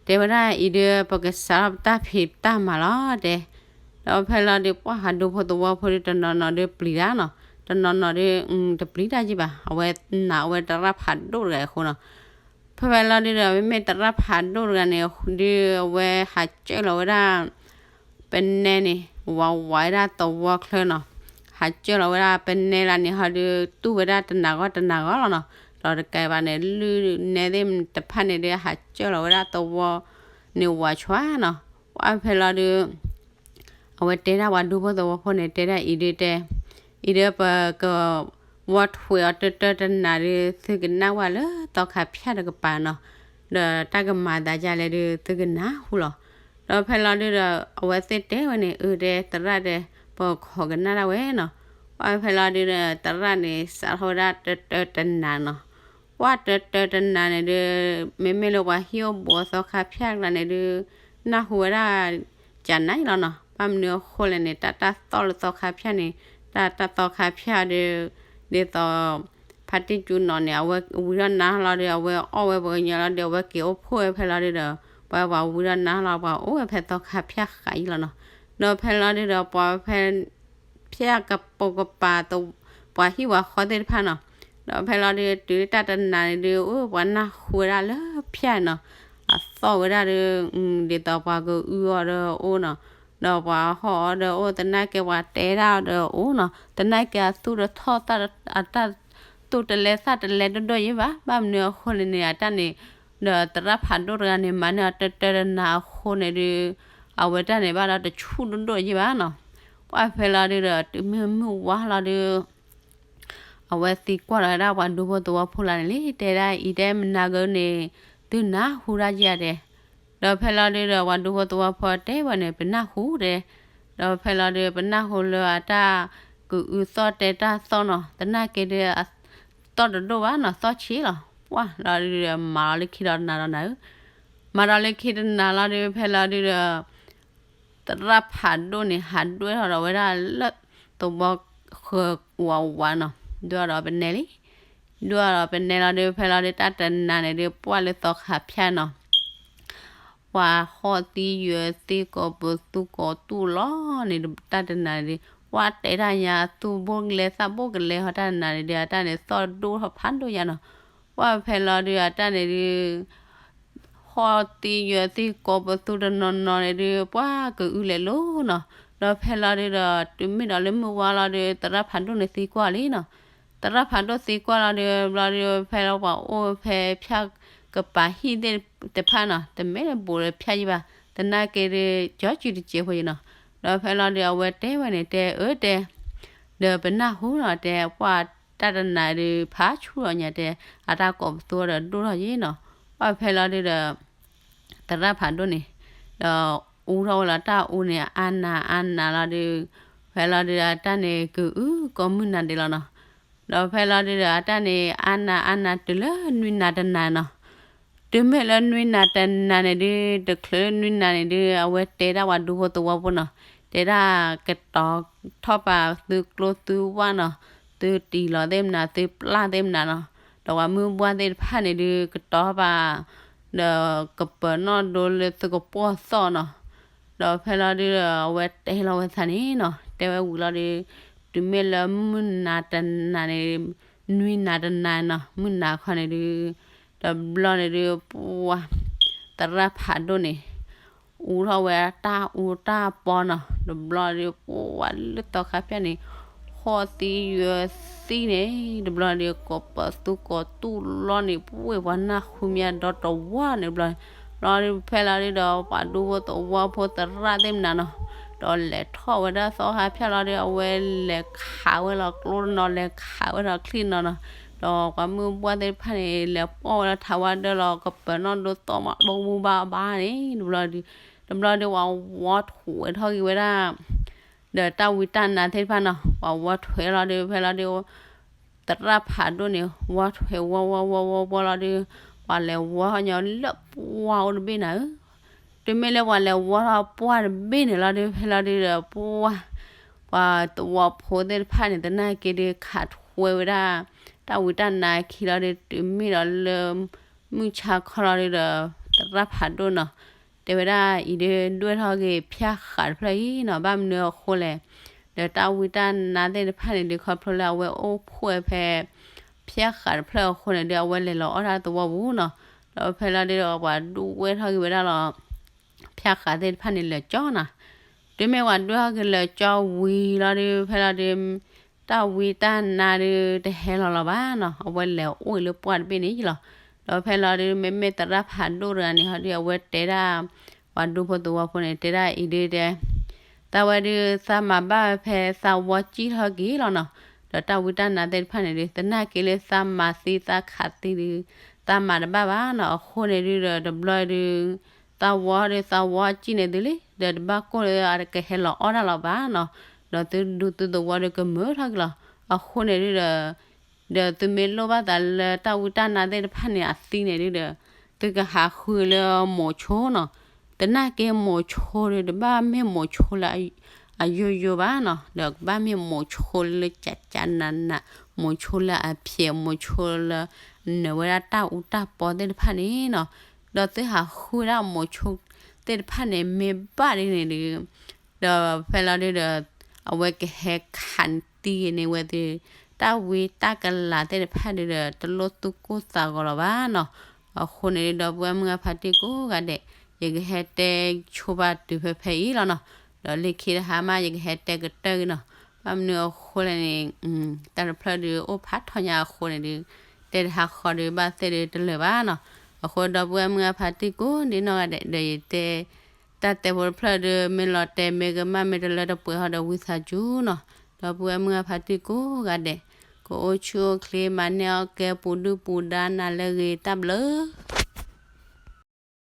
တဲဝဲဒၣ်အံၤဒုး ပကစးထီၣ်ပတၢ်ဖံးတၢ်မၤလီၤတဲ. ဒီးဖဲလီၤဒုး ပှၢ်ပှၤဒူဖိသဝီဖိဒုး တနီၤနီၤဒုးပျံၤတၢ်နီၤ, တနီၤနီၤဒုး တပျံၤတၢ်က့ဘၣ်, အဝဲနာ်အဝဲသရၣ်ဖးဒိၣ်တဂၤအဃိနီၤ. ဖဲဖဲလီၤဒုးဒီး မ့မ့ၢ်သရၣ်ဖးဒိၣ်တဂၤန့ၣ်ဒုး အဝဲဟးစၢၢ်လီၤဝဲဒၣ် ပနဲန့ၣ် ဝးဝးဝဲဒၣ်သဝီချၢနီၤ, ဟးစၢၢ်လီၤဝဲဒၣ်ပနဲလၢန့ၣ်ဟီဒုး တူၢ်ဝဲဒၣ်တနၤဂီၢ်တနၤဂီၢ်လီၤနီၤ. ဒီးတကးဘၣ်န့ၣ် လုၢ်နဲသ့ၣ်တဖၣ်န့ၣ်ဒုး ဟးစၢၢ်လီၤဝဲဒၣ်သဝီန့ၣ်ဝးဆှါနီၤ. ပှၢ်ဖဲလီၤဒုး အဝဲတဲဒၣ်ပှၤဒူဖိသဝီဖိန့ၣ် တဲဒၣ်အံၤဒုးတဲ, အံၤဒုးပက ဝီထွဲအီၤတၢတၢတနၤဒုး သုကနၣ်ဝဲလၢသီခါဖၠၣ်တကပၤနီၤ, ဒီးတၢ်ကမၤသးဒ်လဲၣ်ဒုး သုကနၢ်ဟူလီၤ. ဒီးဖဲလီၤဒုးဒီး အဝဲသ့ၣ်တဲဝဲန့ၣ် အၢ တဲသရၣ်တဲ, ပခိးကနၣ်ဒၣ်ဝဲနီၤ. ပှၢ်ဖဲလီၤဒုးဒီး သရၣ်န့ၣ် စးထီၣ်ဝဲဒၣ်တၢတၢတနၤနီၤ. ပှၢ်တၢတၢတနၤန့ၣ်ဒုး မ့မ့ၢ်လၢပှၤဟံၣ်အိၣ်ဘူးအသီခါဖၠၣ်တဂၤန့ၣ်ဒုး နၢ်ဟူဝဲဒၣ် ကနၤအံၤလီၤနီၤ. ဘၣ်မနုၤအဃိလဲၣ်န့ၣ် တၢ်တၢ်သီၣ်လၢသီခါဖၠၣ်န့ၣ် တၢ်တၢ်သီခါဖၠၣ်ဒုး ဒ်သိး ဖါတံၢ်ကၠူနီၤန့ၣ် အဝဲဝံၤထီၣ်နါလီၤဒီး အဝဲအီၣ်ဝဲပှၤကညီလီၤဒီး အဝဲက့ၤအိၣ်ဖှိၣ်ဝဲဖဲလီၤဒုဒီး ပှၤပှၤဝံၤထီၣ်နါလီၤ ပှၤအိၣ်ဝဲဖဲသီခါဖၠၣ်ဃးအံၤလီၤနီၤ. ဒီးဖဲလီၤဒုဒီး ပှၤဖဲ ဖၠၣ်ကပိာ်ကပၤ ပှၤဟံၣ်ပှၤဃီသ့ၣ်တဖၣ်နီၤ. ဒီးဖဲလီၤဒု တုၤတၢ်တနၤန့ၣ်ဒု အိၣ်ပှၤနၢ်ဟူဝဲဒၣ်လၢဖၠၣ်နီၤ, အသီၣ်ဝဲဒၣ်ဒီး ဒ်သိးပှၤကအုအီၤဒီးအိၣ်နီၤ, ဒီးပှၤဟီၣ်အီၤဒီးအိၣ် သနာ်က့ပှၤတဲဒၣ်အီၤဒီးအိၣ်နီၤ, သနာ်က့အသူၣ်တထီၣ်သၣ် အတၢ်သူၣ်တလဲသၣ်တလဲဒိၣ်ဒိၣ်ယ့ၢ်ဘၣ်, ဘၣ်မနုၤအဃိလဲၣ်န့ၣ် အတၢ်န့ၣ် ဒီးသရၣ်ဖးဒိၣ်တဂၤန့ၣ် မၤန့ၢ်အီၤတတၢတနၤအဃိန့ၣ်ဒု အဝဲတၢ်န့ၣ်ဘၣ်ဒီးတဆူၣ်ဒိၣ်ဒိၣ်ယ့ၢ်ဘၣ်နီၤ. ပှၢ်ဖဲလီၤဒုဒီး တုၤမ့ၢ်မုၢ်ဝါလီၤဒု အဝဲသံကွၢ်လီၤဝဲဒၣ်ပှၤဒူဖိသဝီဖိလၢန့ၣ်လံ, တဲဒၣ်အံၤတဲမနၤဂ့ၤန့ၣ် သုနၢ်ဟူဒၣ်ယဲၢ်တဲ. ဒီးဖဲလီၤဒုဒီး ပှၤဒူဖိသဝီဖိတဲဝဲန့ၣ် ပနၢ်ဟူတဲ, ဒီးဖဲလီၤဒု ပနၢ်ဟူလၢအတၢ်ကအုသီၣ်တဲတၢ်သီၣ်နီၤ, သနာ်က့ဒု သီၣ်တဒိၣ်ဘၣ်နီၤ, သီၣ်ဆံးလီၤ. ပှၢ်လီၤဒုဒီး မၤလီၤလၢခံဒီးတနၤဒီးနၤဧၢ, မၤဒီးလၢခံတနၤလီၤဒု ဖဲလီၤဒုဒီး သရၣ်ဖးဒိၣ်န့ၣ် ဟးဒွဲၣ်ထီၣ်ဒီးဝဲဒၣ်လၢသဝီဃၢၤဝးဝးနီၤ, ဒွဲၣ်ထီၣ်ဒီးပနဲလံ, ဒွဲၣ်ထီၣ်ဒီးပနဲလီၤဒု ဖဲလီၤဒု တၢ်တနၤန့ၣ်ဒု ပှၢ်လၢသီခါဖၠၣ်နီၤ ပှၤဟီၣ်သံယၢၤသံ ကိးပသူကိးတူၢ်လီၤန့ၣ် တၢ်တနၤန့ၣ်ဒု ပှၢ်တဲတၢ်ညါ သူၣ်ဘိၣ်ကလဲသၣ်ဘိၣ်ကလဲဟီ တၢ်တနၤန့ၣ်ဒု အတၢ်န့ၣ်သီၣ်ဒိၣ်ထီၣ်ဖးဒိၣ်ညါနီၤ. ပှၢ်ဖဲလီၤဒု အတၢ်န့ၣ်ဒု ဟီၣ်သံယၢၤသံ ကိးပသူတနီၤနီၤန့ၣ်ဒု ပှၢ်ကအုလဲၤလိၤနီၤ. ဒီးဖဲလီၤဒုဒီး တုၤမ့ၢ်ဒီးလၢမုၢ်ဝါလီၤဒု သရၣ်ဖးဒိၣ်န့ၣ်သံကွၢ်လံနီၤ. သရၣ်ဖးဒိၣ်သံကွၢ်လီၤဒု ဘျီဒု ဖဲလီၤပှၤအိၣ်ဖဲဖၠၣ်ကပၤဟံၣ်သ့ၣ်တဖၣ်နီၤ, တမ့ၢ်ဘူးလၢဖၠၣ်ယံဘၣ်, သနာ်က့ဒု ကၠီစုတစဲးဖိယံနီၤ. ဒီးဖဲလီၤဒု အဝဲတဲဝဲန့ၣ် တဲအၢတဲ ဒီးပနၢ်ဟူနီၤ တဲပှၢ်တၢ်တနၤဒု ဖးဆူၣ်လီၤညါတဲ အတၢ်ကိးပသူဒီးဒိၣ်ထီၣ်ယံနီၤ. ပှၢ်ဖဲလီၤဒုဒီး သရၣ်ဖးဒိၣ်န့ၣ် ဒီးအူထီၣ်ဝဲလီၤတၢ်အူန့ၣ် အါနၤအါနၤလီၤဒု ဖဲလီၤဒု အတၢ်န့ၣ် ကအုကိးမုၢ်နၤဒဲးလီၤနီၤ. ဒီးဖဲလီၤဒုဒီး အတၢ်န့ၣ် အါနၤအါနၤတုၤလၢနွံနၤတနၤနီၤ. တုၤမ့ၢ်လၢနွံနၤတနၤန့ၣ်ဒု တချုးနွံနၤန့ၣ်ဒု အဝဲတဲဒၣ်ပှၤဒူဖိသဝီဖိနီၤ, တဲဒၣ်ကတီၤထီၣ်ပာ်သုကျိသုဝၣ်နီၤ, သုတံၢ်လီၤသ့ၣ်မနၤ သုပျၢ်သ့ၣ်မနၤနီၤ, ဒီးပှၤမုၢ်ဘှၢ်သ့ၣ်တဖၣ်န့ၣ်ဒု ကတီၤပာ် ဒီးကပၢၤနီၣ်ဒိလၢသုကပီၢ်သီၣ်နီၤ. ဒီးဖဲလီၤဒုဒီး အဝဲတဲလီၤဝဲသးန့ၣ်နီၤ, တဲဝဲဝံၤလီၤဒု တုၤမ့ၢ်လၢမုၢ်နၤတနၤန့ၣ် နွံနၤတနၤနီၤ, မုၢ်နၤခီန့ၣ်ဒု တဘျီန့ၣ်ဒု ပှၢ် သရၣ်ဖးဒိၣ်န့ၣ် အူထီၣ်ဝဲတၢ်အူတၢ်ပီနီၤ, တဘျီဒု ပှၢ်လၢသီခါဖၠၣ်န့ၣ် ဟီၣ်သံယၢၤသံန့ၣ် တဘျီဒု ကိးပသူကိးတူၢ်လီၤန့ၣ် ပှၢ်ပှၤနၢ်ဟူမးဒီတဝီန့ၣ်တဘျီ, ဘျီဒု ဖဲလီၤဒုဒီး ပှၤဒူဖိသဝီဖိသရၣ်သ့ၣ်မနၤနီၤ, ဒီးလဲၤထီၣ်ဝဲဒၣ်သီခါဖၠၣ်လီၤဒု အဝဲလဲၤခးဝဲလီၤကျိတနီၤ လဲၤခးဝဲလီၤချံတနီၤနီၤ, ဒီးပှၤမုၢ်ဘှၢ်သ့ၣ်တဖၣ်န့ၣ် လဲၤပီၢ်ဝဲလီၤထးဝါဒၢလီၤ ကပၢၤနီၣ်ဒိသီၣ်မး ဘၣ်ဝူဘၣ်ဘါန့ၣ် တဘျီဒု တဘျီဒု ပှၤဝီထွဲထီၣ်က့ၤဝဲဒၣ် ဒီးတၢ်ဝံတၢ်နါသ့ၣ်တဖၣ်နီၤ, ပှၤဝီထွဲလီၤဒု ဖဲလီၤဒု သရၣ်ဖးဒိၣ်န့ၣ် ဝီထွဲဝီဝီဝီဝီဝီလီၤဒု ပှၤလဲၤဝီထီၣ်ညီလၢပှၢ်အိၣ်တဘ့ၣ်နၤဧၢ, တုၤမ့ၢ်လၢပှၤလဲၤဝီထီၣ်ပှၢ်တဘ့ၣ်န့ၣ်လီၤဒု ဖဲလီၤဒုဒီး ပှၢ် ပှၤသဝီဖိသ့ၣ်တဖၣ်န့ၣ် သနာ်က့ဒု ခးထွဲဝဲဒၣ် တၢ်ဝံတၢ်နါခံလီၤဒု တုၤမ့ၢ်ဒီးလၢ မုၢ်ဆါခီလီၤဒုဒီး သရၣ်ဖးဒိၣ်နီၤ တဲဝဲဒၣ်အံၤဒု ဒွဲၣ်ထီၣ်က့ၤဖၠၣ်ဃးတဖျၢၣ်အံၤနီၤ, ဘၣ်မနုၤအဃိလဲၣ်, ဒီးတၢ်ဝံတၢ်နါသ့ၣ်တဖၣ်န့ၣ်ဒု ခီဖျိလၢအဝဲအိၣ်ဖှိၣ်ဖဲ ဖၠၣ်ဃးတဖျၢၣ်အဃိန့ၣ်ဒု အဝဲလဲၤလီၤအီၣ်တၢ်သဝီပူၤနီၤ, ဒီးဖဲလီၤဒုဒီး ပှၤဒွဲၣ်ထီၣ်က့ၤဝဲဒၣ်လီၤ ဖၠၣ်ဃးသ့ၣ်တဖၣ်န့ၣ်လၢာ်ကၠီနီၤ, တုၤမ့ၢ်ပှၤဒွဲၣ်ထီၣ်က့ၤလၢာ်ကၠီဝံၤလီၤဒု ဖဲလီၤဒု တၢ်ဝံတၢ်နါဒု တဟဲလီၤလီၤဘၣ်နီၤ, အဝဲလဲၤအိၣ်အံၤလၢပှၢ်တဘ့ၣ်န့ၣ်လီၤ, ဒီးဖဲလီၤဒု မ့မ့ၢ်သရၣ်ဖးဒိၣ်တဂၤန့ၣ်ဟီဒု အဝဲတဲဒၣ် ပှၤဒူဖိသဝီဖိန့ၣ် တဲဒၣ်အံၤဒုတဲ သးဝဲဒု သးမၤဘၣ်ဝဲဖဲသးဝီကံၣ်ထီၣ်က့ၤလီၤနီၤ, ဒီးတၢ်ဝံတၢ်နါသ့ၣ်တဖၣ်န့ၣ်ဒု သနာ်က့လၢသးမၤသံသးခးသံဒု သးမၤတဘၣ်ဘၣ်နီၤ, အဃိန့ၣ်ဒုဒီးတဘျီဒု သးဝီဒု သးဝီကံၣ်န့ၣ်သုလံ ဒီးတဘၣ်ကိၢ်လၢအကဟဲလီၤအီၣ်တၢ်လီၤဘၣ်နီၤ, ဒီးသုဒူသုသဝီဒုကမုာ်ထီၣ်က့ၤလီၤ, အဃိန့ၣ်ဒုဒီး ဒီးသုမ့ၢ်လိၣ်ဘၣ်သးလၢတၢ်ဝံတၢ်နါသ့ၣ်တဖၣ်န့ၣ်အသံန့ၣ်ဒုဒီး သုကဟးဃုလၢမိၤဆိနီၤ, သနာ်က့မိၤဆိဒု တဘၣ်မ့ၢ်မိၤဆိလၢအယိယိဘၣ်နီၤ, ဒီးကဘၣ်မ့ၢ်မိၤဆိလၢကကနးနး မိၤဆိလၢအဖျဲး မိၤဆိလၢ နၢၤဝဲဒၣ်တၢ်အူတၢ်ပီသ့ၣ်တဖၣ်န့ၣ်နီၤ, ဒီးသုဟးဃုဝဲဒၣ်မိၤဆိသ့ၣ်တဖၣ်န့ၣ် မ့ၢ်ဘၣ်ဒ်န့ၣ်ဒီး ဒီးဖဲလီၤဒုဒီး အဝဲကဟဲခးတံၢ်ဂ့ၤန့ၢ်ဝဲသ့ၣ် တၢ်ဝံတၢ်ကလၤသ့ၣ်တဖၣ်ဒုဒီး တလိၣ်သူၣ်ကိၢ်သးဂီၤလီၤဘၣ်နီၤ. အဃိန့ၣ်ဒီး ဒီပုၢ်ဝဲၢ်မုၢ်အဖါတံၢ်ကိးဂၤဒဲး ယကဟဲတဲဆိပာ်တုၤဖဲဖဲအံၤလီၤနီၤ. ဒီးလၢခံတဟါမး ယကဟဲတဲကတၢၢ်ဂ့ၤနီၤ. ဘၣ်မနုၤအဃိလဲၣ်န့ၣ် တၢ်တဖျၢၣ်ဒုးအိၣ်ဖးထီညါအဃိန့ၣ်ဒုး တဲတဟါဃီဒုး ဘၣ်သ့ၣ်ဒုးတလၢာ်ဘၣ်နီၤ. အဃိဒီပုၢ်ဝဲၢ်မုၢ်အဖါတံၢ်ကိးဒ်နီၢ်ဂၤဒဲး ဒီးယတဲ တၢ်တဲဖိတဖျၢၣ်ဒုး မ့ၢ်လီၤတဲာ်မ့ၢ်ကမၣ်မ့ၢ်တလၢတပှဲၤဟီဒီး ဝံသးစူၤနီၤ. ဒီပုၢ်ဝဲၢ်မုၢ်အဖါတံၢ်ကိးဂၤဒဲး ကအိၣ်ဆူၣ်အိၣ်ချ့ မၤန့ၢ်အီၣ်ကဲ ပူၤဒုၣ်ပူၤဒါ နၤလၢအဂ့ၤ တၢ်ဘျုး